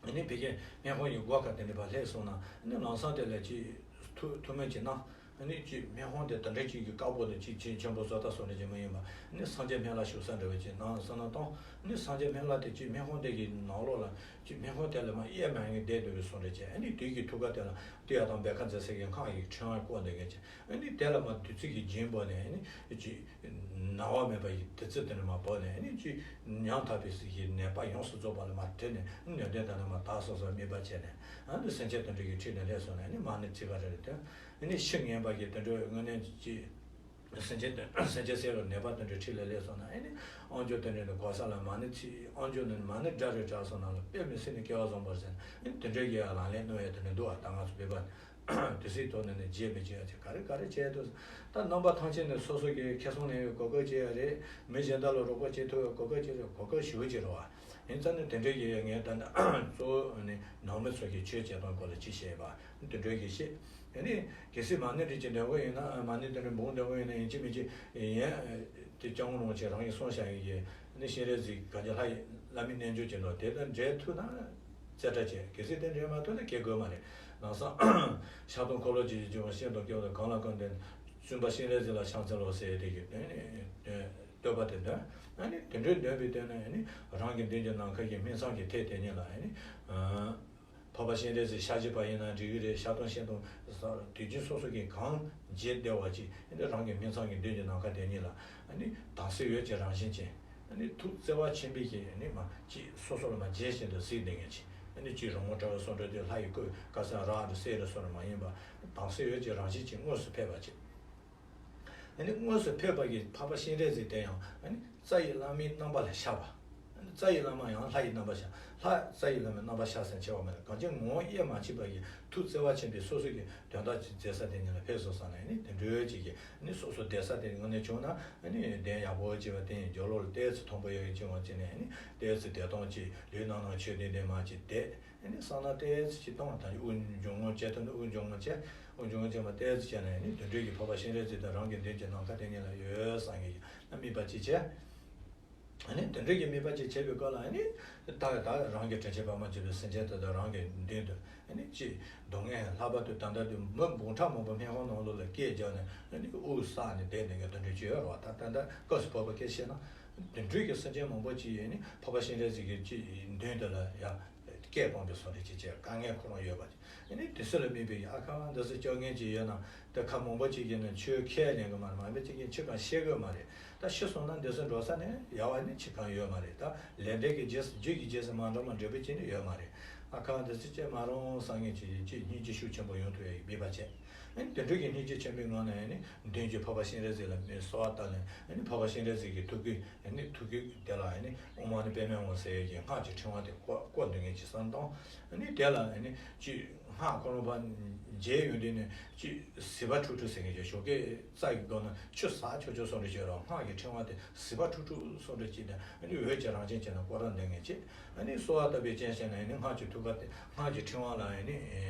ཨ་ནི་ཕ་གིའི་སྨན་ཁང་གི་སྒོ་ཁ་དེ་འདྲ་ཕར་སླེབས་སོང་ན། ཨ་ནི་ལམ་སང་དེ་ལ་ཅིག་ཐུགས་ཐུགས་སྨོན་ཅིག་གནང་། ཨ་ནི་ཅིག་སྨན་ཁང་དེ་དེ་འདྲ་ཅིག་གི་དཀར་པོ་དང་ཅིག་ཅིག་ཆེན་པོ་བཟོ་ལྟ་བཟོ་འདྲ་ཅིག་མ་ཡིན་པ། ཨ་ནི་སངས་རྒྱས་སྨན་བླ་བཞུགས་ས་འདྲ་བ་ཅིག་གནང་བསམ་བློ་བཏང་། ཨ་ནི་སངས་རྒྱས་སྨན་བླ་དེ་ཅིག་སྨན་ཁང་དེ་གི་ནང་ལོགས་ལ་ཅིག་སྨན་ཁང་དེ་ལ་མར་གཡས་མར་ངེས་བསྡད་འདུག་པའི་བཟོ་འདྲ་ཅིག། ཨ་ནི་དེ་གི་ཐུགས་ཀ་དེ་ལ་ཏི་ཡ་ཏ་བྷཻ་ཥ་ཛྱ་ཟེར་གྱི་སྔགས་ཀྱི་ཕྲེང་བ་བསྐོར་འདུག་མཁན་ཅིག། ཨ་ནི་དེ་ལ་མར་བདུད་རྩི་གི་རྒྱུན་བབས་ནས། ཨ་ནི་ཅིག་ན་བ་མེད་པ་ཡི་བདུད་རྩི་དེ་འདྲ་མར་བབས་ནས། ཨ་ནི་ཅིག་ཉམ་ཐག་པའི་ཟེར་གྱི་ནད་པ་ཡོངས་སུ་རྫོགས་པ་ལ་མར་དེ་ནས་ནད་གདོན་དེ་འདྲ་མར་དག་སོང་སོང་མིད་པ་བྱས་ནས། ཨ་ནི་སེམས་ཅན་དེ་འདྲ་གི་འཁྲིས་ནས་སླེབས་སོང་ནས། ཨ་ནི་མ་ཎི་ཚིག་ཁ་རེ་རེ་འདོན། ཨ་ནི་ཤི་ངན་པ་གི་དེ་འདྲ་དངོས་གནས་ཅིག་སེམས་ཅན་སེམས་ཅན་སེལ་བའི་ནད་པ་དེ་འདྲ་འཁྲིས་ལ་སླེབས་སོང་ན། ཨ་ནི་དབང་ཕྱུག་དེ་འདྲ་ནི་གོ་ས་ལ་མ་ཎི་ཚིག་དབང་ཕྱུག་ནི་མ་ཎི་སྒྲ་རེ་གྲགས་སོང་ན་ལ་དཔེ་མི་སྲིད་ནས་སྐལ་བ་བཟང་པོ་རེད་ཟེར་ནས། ཨ་ནི་དེ་འདྲ་གི་ཡང་ལག་ལེན་གནང་ཡ་དེ་འདྲ་འདུག་བ། ད་ང་ཚོ་བོད་པ་དེ་སྲིད་ཐོག་ནས་ནི་བརྗེད་མི་བྱེད་ཡ་ཅིག་ག་རེ་ག་རེ་བྱས་འདུག། ད་རྣམ་པ་ཐམས་ཅད་ནས་སོ་སོ་གི་ཁེ་བཟང་ལེན་ཡའི་གོ་སྐབས་ཅིག་ཡ་རེད། མི་གཞན་དག་ལ་རོགས་པ་བྱེད་ཐུབ་ཡའི་གོ་སྐབས་ཅིག་རེད། གོ་སྐབས་ཞེ་པོ་ཅིག་རེད་བ། ཡིན་ཙང་ནི་དེ་འདྲ་གི་ངས་ད་ནི་གཙོ་བོ་ནི་ནང་མི་ཚོ་གི་ཆོས་བྱེད་སྟངས་སྐོར་ལ་ཅིག་བཤད་པ་དེ་འདྲ་གི་བཤད། དེ་ནི་གལ་སྲིད་མ་ཎི་འདྲ་ཅིག་འདོན་དགོས་ཡིན་ན། མ་ཎི་དེ་འདྲ་འབུམ་འདོན་དགོས་ཡིན་ན་ཡིན་གཅིག་མིན་གཅིག་ཡིན། དེ་སྐྱབས་མགོན་རིན་པོ་ཆེ་རང་གིས་གསུངས་བཞག་ཡིན་གྱི། ནི་སྤྱན་རས་གཟིགས་ག་རྒྱ་ལྷ་ཡི་བླ་མའི་རྣལ་འབྱོར་གྱི་ནོར་དེ་དང་འབྲེལ་ཐུབ་ན་རྩེ་གྲ་བྱས། གལ་སྲིད་དེ་འབྲེལ་མ་ཐུབ་ན་གལ་དགོས་མ་རེད། ལམ་སང་ཕྱག་སྟོང་འཁོར་ལོ་བརྒྱ་ཡི་འབྱུང་བ་ཤིན་ཏུ་སྐྱོ་བ་གང་ལ་གང་འདུལ། བཙུན་པ་སྤྱན་རས་གཟིགས་ལ་ཕྱག་འཚལ་ལོ་ཟེར་དེ་གི་བསྟོད་པ་དེ་འདོན། ཨ་ནི་དེ་འདྲའི་འདོན་པའི་སྟེང་ནས་ནི་རང་གི་མདུན་གྱི་ནམ་མཁའ་གི་སྨིན་མཚམས་ཀྱི་ཐད་དེ་ཉིད་ལ་ཨ་ནི། འཕགས་པ་སྤྱན་རས་གཟིགས་ཤཱཀྱ་པ་ཡིན་ན་འགྲིག་གི་རེད། ཕྱག་སྟོང་ཤིན་ཏུ་དུས་རྒྱུན་སོ་སོ་གིས་གང་བྱེད་བདེ་བ་ཅིག་ཨ་ནི་རང་གི་སྨིན་མཚམས་ཀྱི་མདུན་གྱི་ནམ་མཁའ་དེ་ཉིད་ལ་ཨ་ནི་དྭངས་གསལ་འོད་ཀྱི་རང་བཞིན་ཅན། ཨ་ནི་ཐུགས་བརྩེ་བ་ཆེན་པོས་ཀྱིས་ཨ་ནི་མ་ཅིག་སོ་སོ་ལ་མ་བརྗེད་བཞིན་དུ་གཟིགས་བསྡད་མཁན་ཅིག། ཨ་ནི་ཅིག་རོལ་མོ་དྲ་བའི་སོ་འགྲོ་དེ་ལྷ་ཡི་སྐུ་དཀར་སེར་རག་རེད་གསལ་རེད་སོགས་རེད་མ་ཡིན་པ། དྭངས་གསལ་འོད་ཀྱི་རང་བཞིན་ཅིག་དངོས་སུ་ཕེབས་པ་ཅིག། ཨ་ནི་དངོས་སུ་ཕེབས་པ་གི་འཕགས་པ་སྤྱན་རས་གཟིགས་དེ་ཡང་ཨ་ནི་རྩ་བའི་བླ་མའི་རྣམ་པ་ལ་ཤར་བ། ཨ་ནི་ རྩ་བའི་བླ་མ་ཡང་ལྷ་ཡི་རྣམ་པ་ཤར། ལྷ་རྩ་བའི་བླ་མའི་རྣམ་པ་ཤར་ཟེར་ཆེ་བ་མེད་ལ། གང་ཅི་ངོ་བོ་དབྱེར་མ་མཆིས་པ་ཡི་ཐུགས་བརྩེ་བ་ཆེན་པོས་སོ་སོ་གི་དོན་དག་ཅིག་མཛད་ས་དེ་ཉིད་ལ་ཕེབས་སོང་ཙང་ནས་ནི་དེ་འདྲའི་ཅིག་གིས་ནི་སོ་སོ་བསྡད་ས་དེ་དངོས་གནས་བྱུང་ན་ནི་གདན་ཡག་པོ་ཅིག་བ་དེ་ཡི་རྒྱབ་ལོགས་ལ་ཏོག་ཙམ་མཐོན་པོ་ཡོད་ཀྱི་ཅིག་འོང་ཅིག་ནས་ནི་ཏོག་ཙམ་བསྡད་སྟངས་ཅིག་ལུས་ནང་ན་ཆོས་ལྡན་ལྡན་མ་ཅིག་བསྡད། ཨ་ནི་སང་ན་ཏོག་ཙམ་ཅིག་བཏང་བ་དང་དབུགས་འབྱུང་ངོ་བྱས་ཐུབ་ན་དབུགས་འབྱུང་ངོ་བྱས། དབུགས་འབྱུང་ངོ་བྱས་མ་ཏོག་ཙམ་བྱས་ན་ཨ་ནི་དོན་འགྲུབ་ཀྱི་འཕགས་པ་སྤྱན་རས་གཟིགས་དང་རང་གི་མདུན་གྱི་ནམ་མཁའ་དེ་ཉིད་ལ་ཡོད་བསམ་གྱི་ཡོད་ན་དམིགས་པ་ཅིག་བྱས། ཨ་ནི་དོན་འགྲུབ་ཀྱི་དམིགས་པ་ཅིག་བྱས་པའི་སྐབས་ལ་ཨ་ནི་ད་ད་རང་གི་དྲིན་ཅན་བར་མ་བྱས་པའི་སེམས་ཅན་དེ་དག་རང་གི་མདུན་དུ་ཨ་ནི་ཅིག་སྡུག་བསྔལ་ལྷག་པར་དུ་ད་ལྟ་དུས་མི་འབུམ་ཕྲག་མང་པོ་སྨན་ཁང་ནང་ལོགས་ལ་སྐད་རྒྱག་ནས་ཨ་ནི་དབུགས་བསགས་ནས་བསྡད་ནས་ཀྱང་དོན་འགྲུབ་ཅིག་ཡོད་རེད་བ། ད་ད་ལྟ་སྐབས་སུ་བབ་པ་སྐད་བཤད་ན། དོན་འགྲུབ་ཀྱི་སེམས་ཅན་མང་པོ་ཅིག་ཡིན་ནི་འཕགས་པ་སྤྱན་རས་གཟིགས་ཀྱི་ཅིག་མདུན་དུ་ལ་ཡ་སྐད་སྤངས་པའི་བཟོ་འདྲ་ཅིག་བྱས་དཀའ་ངལ་ཁོ་རང་ཡོད་པ་ཅིག་ཨ་ནི་དེ་ཚོ་ལ་དམིགས་པའི་ཨ་ཁ་འདི་ཚོ་སྐྱོ་ངལ་ཅིག་ཡོད་ན་ད་ཁ་མང་པོ་ཅིག་གིས་ནི་ཆོས་ཁས་ལེན་གི་མ་རེད། མང་པོ་ཅིག་གིས་ཆོས་གང་ཤེས་གི་མ་རེད། ད་ཤི་སོང་ན་འདི་ཚོ་འགྲོ་ས་ནས་ཡལ་བ་ནི་ཅི་གང་ཡོད་མ་རེད། ད་ལས་འབྲས་ཀྱི་རྗེས་སུ་རྒྱུ་ཡི་རྗེས་སུ་མ་འབྲངས་པ་འབྲས་བུ་ཅི་ནི་ཡོད་མ་རེད། ཨ་ཁ་འདི་ཚོ་ཅི་མ་རུང་བསམ་མཁན་ཅིག་ཅིག་སྙིང་རྗེ་ཤུགས་ཆེན་པོ་ཡོང་ཐུབ་ཡ་ཡི་དམིགས་པ་བྱས། ཨ་ནི་དེ་འདྲ་གི་སྙིང་རྗེ་ཆེན་པོའི་ངང་ནས་ཨ་ནི་མདུན་གྱི་འཕགས་པ་སྤྱན་རས་གཟིགས་ལ་མོས་གསོལ་བ་བཏབ་ནས་ཨ་ནི་འཕགས་པ་སྤྱན་རས་གཟིགས་ཀྱི་ཐུགས་ཀྱི་ཨ་ནི་ཐུགས་ཀྱི་དེ་ལ་ཨ་ནི་ཨོཾ་མ་ཎི་པདྨེ་ཧཱུྃ་ཟེར་ཡས་ཀྱི་སྔགས་ཀྱི་ཕྲེང་བ་དེ་བསྐོར་བསྐོར་འདོན་མཁན་ཅིག་བསམ་བཏང་། ཨ་ནི་དེ་ལ་ཨ་ནི་ཅིག་སྔགས་ཁོ་རང་ཕར་མཇལ་ཡོང་དུས་ནས་ཅིག་བཟི་བ་འཁྲུག་འཁྲུག་ཟེར་མཁན་ཅིག་ཞོགས་ཀས་རྩྭ་ཡི་སྒོ་ནས་ཆུ་ཟག་ཆོག་ཆོག་སོང་འདྲ་བྱས་རོགས། སྔགས་ཀྱི་ཕྲེང་བ་དེ་བཟི་བ་འཁྲུག་འཁྲུག་སོང་འདྲ་བྱས་ནས་ཨ་ནི་འོད་ཀྱི་རང་བཞིན་བྱས་ནས་བསྐོར་ར་འདོན་མཁན་ཅིག་ཨ་ནི་གསོལ་བ་བཏབ་པའི་རྐྱེན་བྱས་ནས་ཨ་ནི་སྔགས་ཀྱི་ཐུགས་ཀ་དེ་སྔགས་ཀྱི་ཕྲེང་བ་ལ་ཨ་ནི་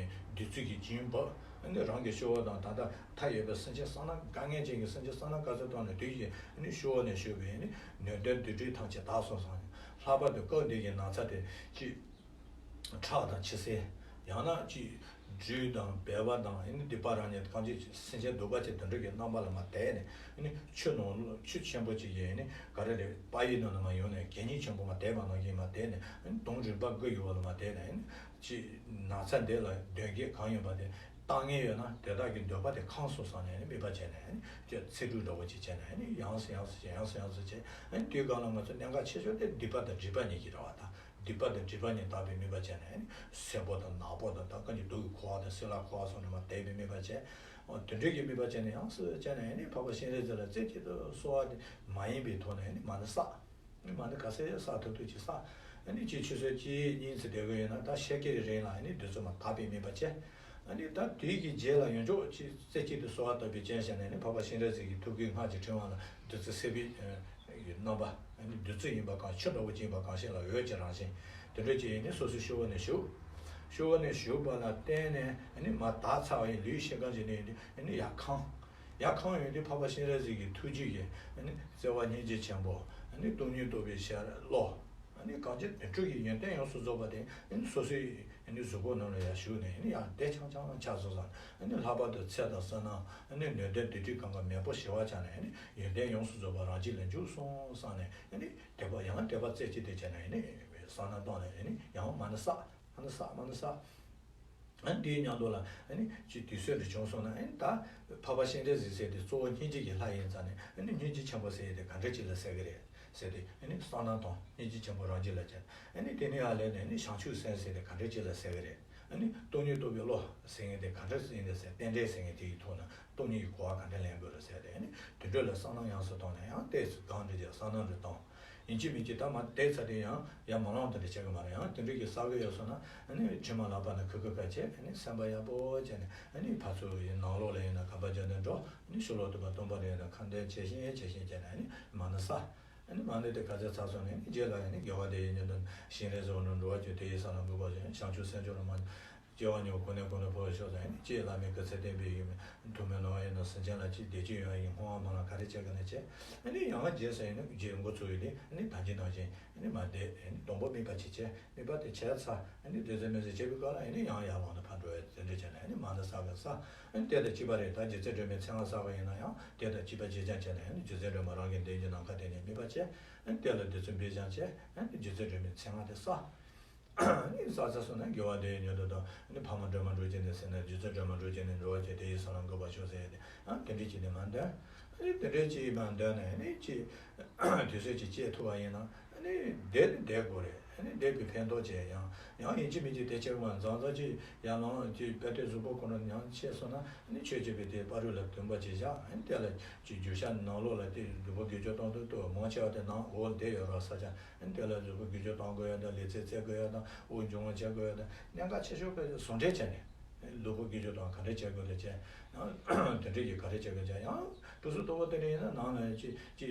བདུད་རྩི་གིས་བྱིན་འབབ། ཨ་ནི་རང་གི་སྤྱི་བོ་དང་ད་ལྟ་མཐའ་ཡས་པའི་སེམས་ཅན་བསོད་ནམས་དཀའ་ངལ་ཅན་གྱི་སེམས་ཅན་བསོད་ནམས་དཀའ་ཚེགས་གཏོང་ནས་དུས་ཀྱི་ཨ་ནི་སྤྱི་བོ་ནས་བཞུགས་པའི་ཨ་ནི་ནད་གདོན་སྡིག་སྒྲིབ་ཐམས་ཅད་དག་སོང་ཙང་ལྷག་པར་དུ་སྐབས་འདི་གི་ན་ཚ་དེ་ཅིག་ཁྲག་དང་ཕྱི་སེལ། ཡང་ན་ཅིག་སྦྲུལ་དང་སྦལ་པ་དང་ཨ་ནི་སྡིག་པ་རང་ཉིད་གང་ཅི་སེམས་ཅན་གདུག་པ་ཅན་དེ་འདྲ་གི་རྣམ་པ་ལ་མ་བལྟས་ནས་ཨ་ནི་ཆུ་ནང་ཆུ་ཆེན་པོ་ཅིག་གིས་ཨ་ནི་ག་རེ་རེད་པ་ཡི་ནང་ནས་མ་ཡོང་ནས་གད་སྙིགས་ཆེན་པོ་མ་བལྟས་པ་ནང་བཞིན་མ་བལྟས་ནས་ཨ་ནི་དུང་རིམ་པ་དགུ་ཡོད་པ་ལ་མ་བལྟས་ནས་ཨ་ནི་ཅིག་ན་ཚ་འདི་ལ་གདོན་བགེགས་གང་ཡོད་པ་དེ་བཏང་མཁན་ཡོད་ན་དེ་དག་གི་འདོད་པ་དེ་ཁེངས་སོང་ཙང་ནས་ཨ་ནི་དམིགས་པ་བྱས་ནས་ཨ་ནི་ཅིག་ཚེ་སྒྲུབ་འདྲ་བོ་ཅིག་བྱས་ནས་ཨ་ནི་ཡང་སེ་ཡང་སེ་བྱས་ཡང་སེ་ཡང་སེ་བྱས་ཨ་ནི་དུས་གང་ལ་ང་ཚོ་གནད་འགག་ཆེ་ཤོས་དེ་སྡིག་པ་དང་སྒྲིབ་པ་གཉིས་ཀྱི་རེད་བ་ད། སྡིག་པ་དང་སྒྲིབ་པ་གཉིས་དག་པའི་དམིགས་པ་བྱས་ནས་ཨ་ནི་སེར་པོ་དང་ནག་པོ་དང་ད་ག་ནི་དུག་གི་ཁུ་བ་དང་སེར་ལ་ཁུ་བ་སོགས་ནས་མ་དག་པའི་དམིགས་པ་བྱས། འོ་དེ་འདྲ་གི་དམིགས་པ་བྱས་ནས་ཡང་སེ་བྱས་ནས་ཨ་ནི་འཕགས་པ་སྤྱན་རས་གཟིགས་ལ་རྩེ་གཅིག་ཏུ་གསོལ་བ་དེ་མ་ཡེངས་པའི་ཐོག་ནས་ཨ་ནི་མ་ཎི་བསགས། མ་ཎི་ག་ཚད་བསགས་ཐུབ་ཐུབ་ཅིག་བསགས། ཨ་ནི་གཅིག་ཆུ་ཚོད་གཅིག་གཉིས་ཙམ་བསྡད་དགོས་ཡོད་ན་ད་ཤད་ཀའི་རིང་ལ་ཨ་ནི་དུས་ཚོད་མ་དག་པའི་དམིགས་པ་བྱས། ཨ་ནི་ད་དུས་ཀྱི་རྗེས་ལ་ཡོངས་རྫོགས་ཅིག་རྩེ་གཅིག་ཏུ་གསོལ་བ་བཏབ་པའི་རྐྱེན་བྱས་ནས་ཨ་ནི་འཕགས་པ་སྤྱན་རས་གཟིགས་ཀྱི་ཐུགས་ཀའི་སྔགས་ཀྱི་ཕྲེང་བ་ལ་བདུད་རྩི་སེར་པོའི་རྣམ་པ་ཨ་ནི་བདུད་རྩི་ཡིན་པ་གང་ཆུ་འདྲ་བོ་ཅིག་ཡིན་པ་གང་ཞིག་ལ་འོད་ཀྱི་རང་བཞིན་དེ་འདྲ་ཅིག་ཡིན་ནས་སོ་སོའི་སྤྱི་བོ་ནས་ཞུགས། སྤྱི་བོ་ནས་ཞུགས་པ་ལ་བརྟེན་ནས་ཨ་ནི་མར་དག་ཚར་བ་ཡིན་ལུས་ཤིང་རྐང་གཅིག་ནས་ཨ་ནི་ཡར་ཁེངས། ཡར་ཁེངས་ཡོང་དུས་འཕགས་པ་སྤྱན་རས་གཟིགས་ཀྱི་ཐུགས་རྒྱུད་ཀྱི་ཨ་ནི་བརྩེ་བ་སྙིང་རྗེ་ཆེན་པོ་ཨ་ནི་སྟོང་ཉིད་རྟོགས་པའི་ཞལ་བློ། ཨ་ནི་གང་ཅི་དོན་གྲུབ་ཀྱི་ཡོན་ཏན་ཡོངས་སུ་རྫོགས་པ་དེ་ཨ་ནི་སོ་སོའི་ཨ་ནི་གཟུགས་པོ་ནང་ལ་ཡར་ཞུགས་ནས་ཨ་ནི་ཡར་བདེ་ཆང་ཆང་ཆགས་སོང་ཙང་ཨ་ནི་ལྷག་པར་དུ་ཚེ་དང་བསོད་ནམས་ཨ་ནི་ནད་གདོན་སྡིག་སྒྲིབ་གང་ག་མེད་པོ་ཞི་བར་བྱས་ནས་ཨ་ནི་ཡོན་ཏན་ཡོངས་སུ་རྫོགས་པ་རང་རྒྱུད་ལ་འཇུག་སོང་བསམ་ནས་ཨ་ནི་དད་པ་ཡང་དད་པ་རྩེ་གཅིག་ཏུ་བྱས་ནས་ཨ་ནི་བསོད་ནམས་བཏང་ནས་ཨ་ནི་ཡང་མ་ཎི་བསགས། མ་ཎི་བསགས། མ་ཎི་བསགས། ཨ་ནི་དེའི་མཉམ་དུ་ལ་ཨ་ནི་ཅིག་དུས་ཚོད་འདི་བྱུང་སོང་ན་ཨ་ནི་ད་འཕགས་པ་སྤྱན་རས་གཟིགས་ཟེར་དེ་གཙོ་བོ་སྙིང་རྗེ་ཡི་ལྷ་ཡིན་ཙང་ནས་ཨ་ནི་སྙིང་རྗེ་ཆེན་པོ་ཟེར་ཡས་དེ་ག་འདྲ་ཅིག་ལ་ཟེར་གི་རེད་ཟེར་ཏེ་ཨ་ནི་བསོད་ནམས་དང་སྙིང་རྗེ་ཆེན་པོ་རང་རྒྱུད་ལ་སྐྱེས། ཨ་ནི་དེ་ནས་ཡར་ལས་ནས་ཨ་ནི་བྱང་ཆུབ་སེམས་ཟེར་དེ་ག་འདྲ་ཅིག་ལ་ཟེར་གི་རེད། ཨ་ནི་སྟོང་ཉིད་རྟོགས་པའི་བློ་ཟེར་མཁན་དེ་ག་འདྲ་ཟེར་ཡིན་ཟེར་རྟེན་འབྲེལ་ཟེར་མཁན་དེ་ཡི་ཐོག་ན་སྟོང་ཉིད་ཀྱི་གོ་བ་ག་འདྲ་ལེན་དགོས་རེད་ཟེར་ཏེ་ཨ་ནི་དེ་འདྲ་ལ་བསོད་ནམས་ཡོངས་སུ་བཏང་ནས་ཡང་ཏོག་ཙམ་གང་འདྲ་ཅིག་བསོད་ནམས་རེ་བཏང་། ཡིན་གཅིག་མིན་གཅིག་ད་མར་བསྡད་ཚར་དུས་ཡང་ཡར་མར་ལོངས་དེ་འདྲ་བྱེད་གི་མ་རེད། ཡང་དེ་འདྲ་གི་བསགས་གི་ཡོད་སོང་ན་ཨ་ནི་དྲི་མ་ལག་པ་ནས་ཁུ་ཁུ་ཁ་བྱས་ཨ་ནི་སེམས་པ་ཡག་པོ་བྱས་ནས་ཨ་ནི་ཕར་ཚུར་ཡི་ནང་ལོགས་ལ་ཡིན་ན་གམ་པ་བརྒྱབ་ནས་འགྲོ། ཨ་ནི་ཕྱི་ལོགས་དུ་མ་སྟོང་པ་རེད་ན་ཁ་འདོན་བྱེད་བཞིན་བྱེད་བཞིན་བྱས་ནས་ཨ་ནི་མ་ཎི་བསགས། ཨ་ནི་མ་ཎི་དེ་ག་ཚོད་ཚར་སོང་ནས་ཨ་ནི་རྗེས་ལ་ཨ་ནི་དགེ་བ་དེ་ཡི་ཉིད་དུ་ཞིང་རལ་གཟིགས་པ་ནི་འགྲོ་བ་ཀུན་དེ་ཡི་ས་ལ་འགོད་པ་བཞིན་བྱང་ཆུབ་སེམས་མཆོག་ལ་མ་སྐྱེ་བ་ཉེ་བར་གོང་ནས་གོང་དུ་འཕེལ་བར་ཤོག་ཟེར་ནས་ཅེས་བླ་མའི་སྐུ་ཚེ་བརྟན་པའི་ཡུམ་ཐུགས་སྨོན་གནང་བ་ཡིན་ན་སེམས་ཅན་ལ་ཅི་བདེ་སྐྱིད་ཡོང་བ་ཡིན། ཧོང་བ་མ་ལ་ག་རེ་བྱེད་ག་ནས་བྱེད། ཨ་ནི་ཡང་རྗེས་སུ་ཡིན་ན་རྗེས་འགོ་ཚུགས་ཡོད་དེ་ཨ་ནི་ད་ཅི་ནང་བཞིན་ཨ་ནི་མ་བསྡད་ཨ་ནི་སྡོང་པོ་དམིགས་པ་ཅིག་བྱས་དམིགས་པ་དེ་བྱས་ཚར་ཨ་ནི་བདེ་ཚོད་མི་ཚོད་བྱེད་པའི་སྐབས་ལ་ཨ་ནི་ཡང་ཡར་ལངས་ནས་ཕར་འགྲོ་ཡ་དེ་འདྲ་བྱས་ནས་ཨ་ནི་མ་ཎི་བསགས་ག་བསགས། ཨ་ནི་དེ་དང་གཅིག་པ་རེད། ད་རྗེ་བཙུན་སྒྲོལ་མའི་མཚན་སྔགས་བསགས་པ་ཡིན་ན་ཡང་དེ་དང་གཅིག་པ་གཅིག་རྐྱང་བྱས་ནས་ཨ་ནི་རྗེ་བཙུན་སྒྲོལ་མ་རང་གི་མདུན་གྱི་ནམ་མཁའ་དེ་ནས་དམིགས་པ་བྱས། ཨ་ནི་དེ་ལ་བདུད་རྩི་འབུལ་བཞེངས་བྱས། ཨ་ནི་རྗེ་བཙུན་སྒྲོལ་མའི་མཚན་སྔགས་དེ་བསགས། ཨ་ནི་བསགས་ཚར་སོང་ན་དགེ་བ་དེ་ཡི་མྱུར་དུ་དང་ཨ་ནི་ཕ་མ་སྒྲོལ་མ་སྒྲོལ་ཅན་དེ་ཟེར་ན་རྗེ་བཙུན་སྒྲོལ་མ་སྒྲོལ་ཅན་ནི་འགྲོ་བ་ཀུན་དེ་ཡི་ས་ལ་འགོད་པར་ཤོག་ཟེར་ཡ་དེ་ཨ་དེ་འདྲ་བྱས་ནས་མ་འདོན། ཨ་ནི་དེ་འདྲ་བྱས་མ་འདོན་ནས་ཨ་ནི་ཅི་དུས་ཚོད་ཅིག་སྐྱེལ་ཐུབ་པ་ཡིན་ན་ཨ་ནི་བསྡད་ནི་བསྡད་དགོས་རེད། ཨ་ནི་འདས་པའི་ཕན་ཐོགས་བྱས། ཡང་ཡང་ཡིན་གཅིག་མིན་གཅིག་དེ་བྱེད་དགོས། མཛངས་མཛངས་ཅིག་ཡར་ལངས་ཅིག་དཔེ་དེབ་གཟུགས་པོ་ཁོ་ན་ཉམས་ཆེ་སོང་ན། ཨ་ནི་ཆོས་བྱེད་པའི་དེ་བར་རུ་ལ་འདོན་པ་ཅིག་བཞག་ཨ་ནི་དེ་ལ་ཅིག་བརྗོད་བྱ་ནང་ལོགས་ལ་དེ་གཟུགས་པོ་འགུལ་སྐྱོད་གཏོང་དུས་དུ་མང་ཆེ་བ་དེ་ནང་འོག་བསྡད་ཡོད་རོགས་ས་ཆ། ཨ་ནི་དེ་ལ་གཟུགས་པོ་འགུལ་སྐྱོད་གཏོང་དགོས་ཡ་དང་། ལུས་རྩལ་རྩེད་དགོས་ཡ་དང་། དབུགས་འབྱུང་བ་བྱེད་དགོས་ཡ་དང་། གནད་འགག་ཆེ་ཤོས་དཔེ་ཟུང་འབྲེལ་བྱས་ནས། ལུས་པོ་འགུལ་སྐྱོད་དང་ག་འདྲ་བྱེད་དགོས་ལ་བྱས། ཡང་དེ་འདྲ་གི་ག་རེ་བྱེད་དགོས་བྱས། ཡང་ཕུ་སུ་ལྟོ་བོ་དེ་འདྲ་ཡིན་ན་ནང་ལ་ཅི་ཅི་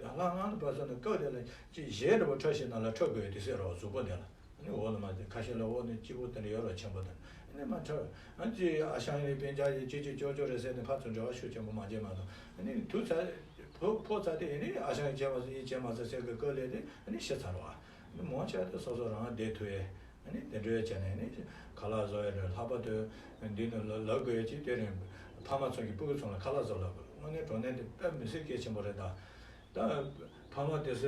ལྷ་ང་ནི་པ་སོ་ནི་སྐབས་དེ་ལ་ཅི་གཞས་འདྲ་པོ་འཁྲབ་ཤེས་ན་ལ་འཁྲབ་དགོས་དེ་ཟེར་རོགས། གཟུགས་པོ་དེ་ལ་ནི་འོག་ལ་མ་དེ་ཁ་ཤས་ལ་འོག་ནི་སྐྱིད་པོ་དེ་འདྲ་ཡོད་རོགས། ཆེན་པོ་དེ་ནི་མ་འཁྲབ། ཨ་ཅི་ཨ་ཞང་ཡི་སྤུན་ཀྱག་ཡི་ཅི་ཅི་ཅོ་ཅོ་རེད་ཟེར་ནས་ཕར་ཚུར་འབྲེལ་བ་ཤུགས་ཆེན་པོ་མ་བྱེད་མ་གཏོགས། ནི་དུས་ཚོད་ཕོ་ཕོ་ཚ་དེ་ཡིན་ནི་ཨ་ཞང་ཡི་བྱས་མ་ཟེར་ཡིན་བྱས་མ་ཟེར་ཟེར་གི་སྐབས་ལས་དེ་ནི་ཤི་ཚར་བ། ནི་མང་ཆེ་བ་དེ་སོ་སོ་རང་བདེ་ཐུབ་ཡས། ཨ་ནི་དེ་འདྲ་བྱས་ནས་ནི་ཁ་ལག་བཟོ་ཡ་རེད། ལྷག་པར་དུ་འདི་ནི་ལབ་དགོས་ཡ་ཅིག་དེ་རིང་ཕ་མ་ཚོ་གི་སྤུ་གུ་ཚོ་ལ་ཁ་ལག་བཟོ་ལབ་དགོས། དངོས་གནས་དྲང་གནས་དེ་དཔེ་མི་སྲིད་གལ་ཆེན་པོ་རེད་ད། ད་ཕ་མ་དེ་ཚོས་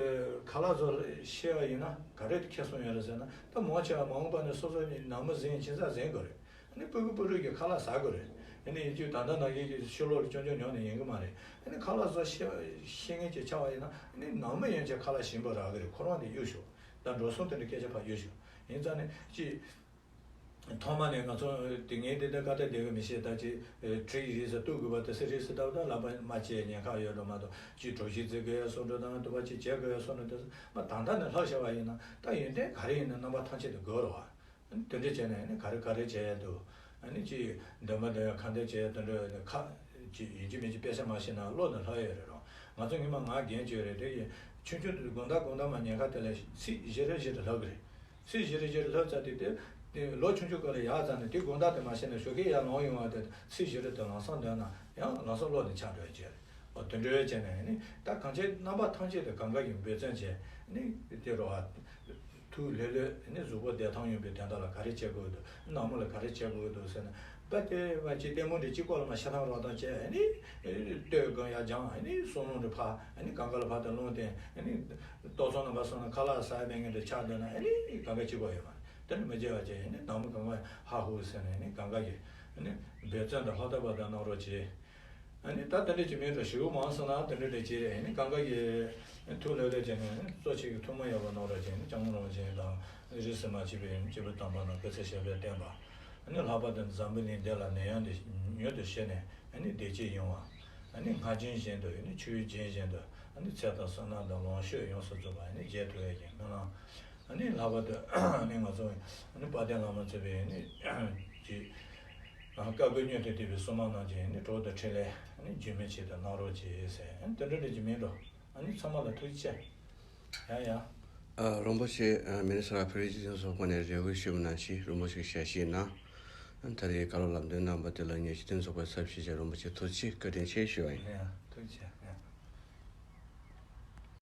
ཁ་ལག་བཟོ་ཤེས་པ་ཡིན་ན་ག་རེ་ཁེ་བཟང་ཡོད་རེད་ཟེར་ན། ད་མང་ཆེ་བ་མ་འོངས་པ་ནས་སོ་སོ་ནི་ནང་མི་ཟིན་ཁྱིམ་ཚང་ཟིན་དགོས་རེད། ཨ་ནི་སྤུ་གུ་སྤུ་རུ་གི་ཁ་ལག་ཟ་དགོས་རེད། ཨ་ནི་ཡིན་རྒྱུ་ད་ལྟ་ནང་བཞིན་གྱི་ཕྱི་ལོགས་ལ་སྐྱོན་བརྗོད་ཉོ་ནས་ཡིན་གི་མ་རེད། ཨ་ནི་ཁ་ལག་བཟོ་ཤེས་ཤེས་མཁན་ཅིག་ཆགས་པ་ཡིན་ན། ཨ་ནི་ནང་མི་ཡན་ཆད་ཁ་ལག་ཞིམ་པོ་རག་གི་རེད། ཁོ་རང་དེ་གཡུག་ཞོག་ད་འགྲོ་སོང་དེ་འདྲ་སྐད་ཆ་ཕར་གཡུག་ཞོག་ཡིན་ཙང་ནས་ཅི། ཐོག་མ་ནས་ང་ཚོ་དེ་ངས་དེ་འདྲ་བཀའ་ཐལ་བསྡད་གི་མི་ཤེས། ད་ཅི་ཁྲིད་རེས་སུ་གཏུག་དགོས་པ་དེ་སི་རེས་སུ་ལྟ་བུ་ད་ལབ་པ་མ་བྱས་ཉེན་ཁ་ཡོད་འགྲོ་མ་གཏོགས། ཅི་གྲོགས་གཞི་བརྩི་དགོས་ཡ་སོགས་འགྲོ་དང་། དུ་བ་ཅི་བྱེད་དགོས་ཡ་སོགས་འགྲོ་དེ་མ་ད་ལྟ་ནས་ལྷག་བྱ་བ་ཡིན་ན། ད་ཡོན་ཏན་ག་རེ་ཡིན་ན་རྣམ་པ་ཐམས་ཅད་དུ་དགོས་རོགས། དེ་འདྲ་བྱས་ནས་ནི་ག་རེ་ག་རེ་བྱས་ཡ་འདུག་ཨ་ནི་ཅི་འདོན་པ་འདོན་ཡ་ཁ་འདོན་བྱས་ཡ་དེ་འདྲ་ཁ་ཅི་ཡིན་གཅིག་མིན་གཅིག་དཔེ་ཆ་མ་ཤེས་ན་བློ་ནི་ལྷོད་ཡོད་རེད་རོ། ང་ཚོ་ཉི་མ་ང་རྒན་བྱས་རེད། དེ་ཡིན་ཆུང་ཆུང་དུས་དགོང་དག་དགོང་དག་མ་ཉེན་ཁ་དེ་ལ་ཚིག་བཞི་རེ་བཞི་རེ་ལྷག་གི་རེད། ཚིག་བཞི་རེ་བཞི་རེ་ལྷག་ཚར་དུས་དེ་དེ་ལོ་ཆུང་ཆུང་སྐབས་ལ་ཡག་ཙམ་ནས་དེ་དགོང་དག་དེ་མ་ཤེས་ན་ཞོགས་ཀས་ཡར་ལངས་ཡོང་བ་དེ་ཚིག་བཞི་རེ་དེ་ལམ་སང་འདོན་ན་ཡང་ལམ་སང་བློ་ནི་ཆགས་འགྲོ་ཡ་བྱས་རེད། འོ་དེ་འདྲ་བྱས་ནས་ནི་ད་གང་ཆེ་རྣམ་པ་ཐམས་ཅད་དུ་གང་ག་ཡིན་འབད་བརྩོན་བྱས་ནི་དེ་རོ་ཨ། ཐུགས་ལྷོད་ལྷོད་ནི་གཟུགས་པོ་བདེ་ཐང་ཡོང་པའི་དོན་དག་ལ་ག་རེ་བྱེད་དགོས་འདུག་ནང་མི་ལ་ག་རེ་བྱེད་དགོས་འདུག་ཟེར་ན། དཔེ་དེ་བ་ཅི་ལྟད་མོ་འདི་གཅིག་པོ་ལ་མ་ཤ་ཐང་རོགས་ཐང་བྱས་ནི་ལྟོས་དགོས་ཡ་སྦྱང་ནི་བསམ་བློ་འདི་ཕར་ནི་གང་ག་ལ་ཕར་དུ་ལོང་སྟེ་ནི་ལྟོ་ཚང་ནང་པ་སོང་ན་ཁ་ལག་ཟ་ཡ་མེད་མཁན་འདི་ཆགས་འདུག་ན་ནི་གང་ག་གཅིག་པོ་ཡོད་མ་རེད། དེ་ནི་མི་བྱེད་པ་བྱས་ནི་ནང་མི་གང་ག་ཧ་ཧུ་ཟེར་ནས་ནི་གང་ག་གི་ནི་འབད་བརྩོན་དང་ལྷག་ལྟ་བ་དང་གནང་རོགས་བྱེད། ཨ་ནི་ད་དེ་འདྲ་ཅིག་མིན་འགྲོ་ཞེ་པོ་མང་སོང་ན་དེ་འདྲ་འདྲ་ཅིག་རེད། ཨ་ནི་གང་ག་ཡི་ཐུགས་ལྷོད་ལྷོད་བྱས་ནས་གཙོ་ཆེ་གི་ཐུགས་མ་ཡག་པ་གནང་རོགས་བྱས་ནས་སྐྱབས་མགོན་རིན་པོ་ཆེ་དང་རིས་སུ་མ་ཆད་པའི་སྐྱེས་བུ་དམ་པ་རྣམས་སྐུ་ཚེ་ཞབས་པད་བརྟན་པ། ཨ་ནི་ལྷག་པར་དུ་འཛམ་བུ་གླིང་འདི་ལ་ནད་ཡམས་འདི་མྱུར་དུ་ཞི་ནས་ཨ་ནི་བདེ་སྐྱིད་ཡོང་བ། ཨ་ནི་སྔར་བཞིན་བཞིན་དུ་ཨ་ནི་ཆོས་བཞིན་བཞིན་དུ་ཨ་ནི་ཚེ་དང་བསོད་ནམས་དང་ལོངས་སྤྱོད་ཡོངས་སུ་རྫོགས་པ་ཨ་ནི་རྒྱས་ཐུབ་ཡས་ཀྱི་སྨོན་ལམ། ཨ་ནི་ལྷག་པར་དུ་ཨ་ནི་ང་ཚོ་ཨ་ནི་དཔལ་ལྡན་བླ་མ་གཙོས་པའི་ཨ་ནི་ཅིག་བཀའ་བསྒོ་བསྙེན་དུ་བསྡུས་པའི་སྲུང་མ་རྣམས་ཀྱི་ཨ་ནི་གྲོགས་དང་འཕྲིན་ལས་ཨ་ནི་རྒྱུན་མི་ཆད་དུ་གནང་རོགས་གྱིས་ཟེར། ཨ་ནི་དེ་འདྲ་འདྲ་ཅིག་མིན་འགྲོ། ཨ་ནི་ཚང་མ་ལ་ཐུགས་རྗེ་ཆེ། ཡ་ཡ། ཨ་རིན་པོ་ཆེ་ཨ་མི་ནི་སོ་ཊ་བོད་རིགས་སྤྱི་མཐུན་ཚོགས་པ་ནས་རེ་སྐུལ་ཞུས་པ་ནང་བཞིན་རིན་པོ་ཆེ་གི་ཞལ་བཞེས་གནང་། ཨ་ད་རེས་བཀའ་སློབ་ལམ་སྟོན་གནང་པ་དེ་ལ་ངས་སྤྱི་མཐུན་ཚོགས་པའི་ཚབ་ཞུས་བྱས་རིན་པོ་ཆེ་ཐུགས་རྗེ་ཆེ་བཀའ་དྲིན་ཆེ་ཞུ་བ་ཡིན། ཡ་ཐུགས་རྗེ་ཆེ། ཡ།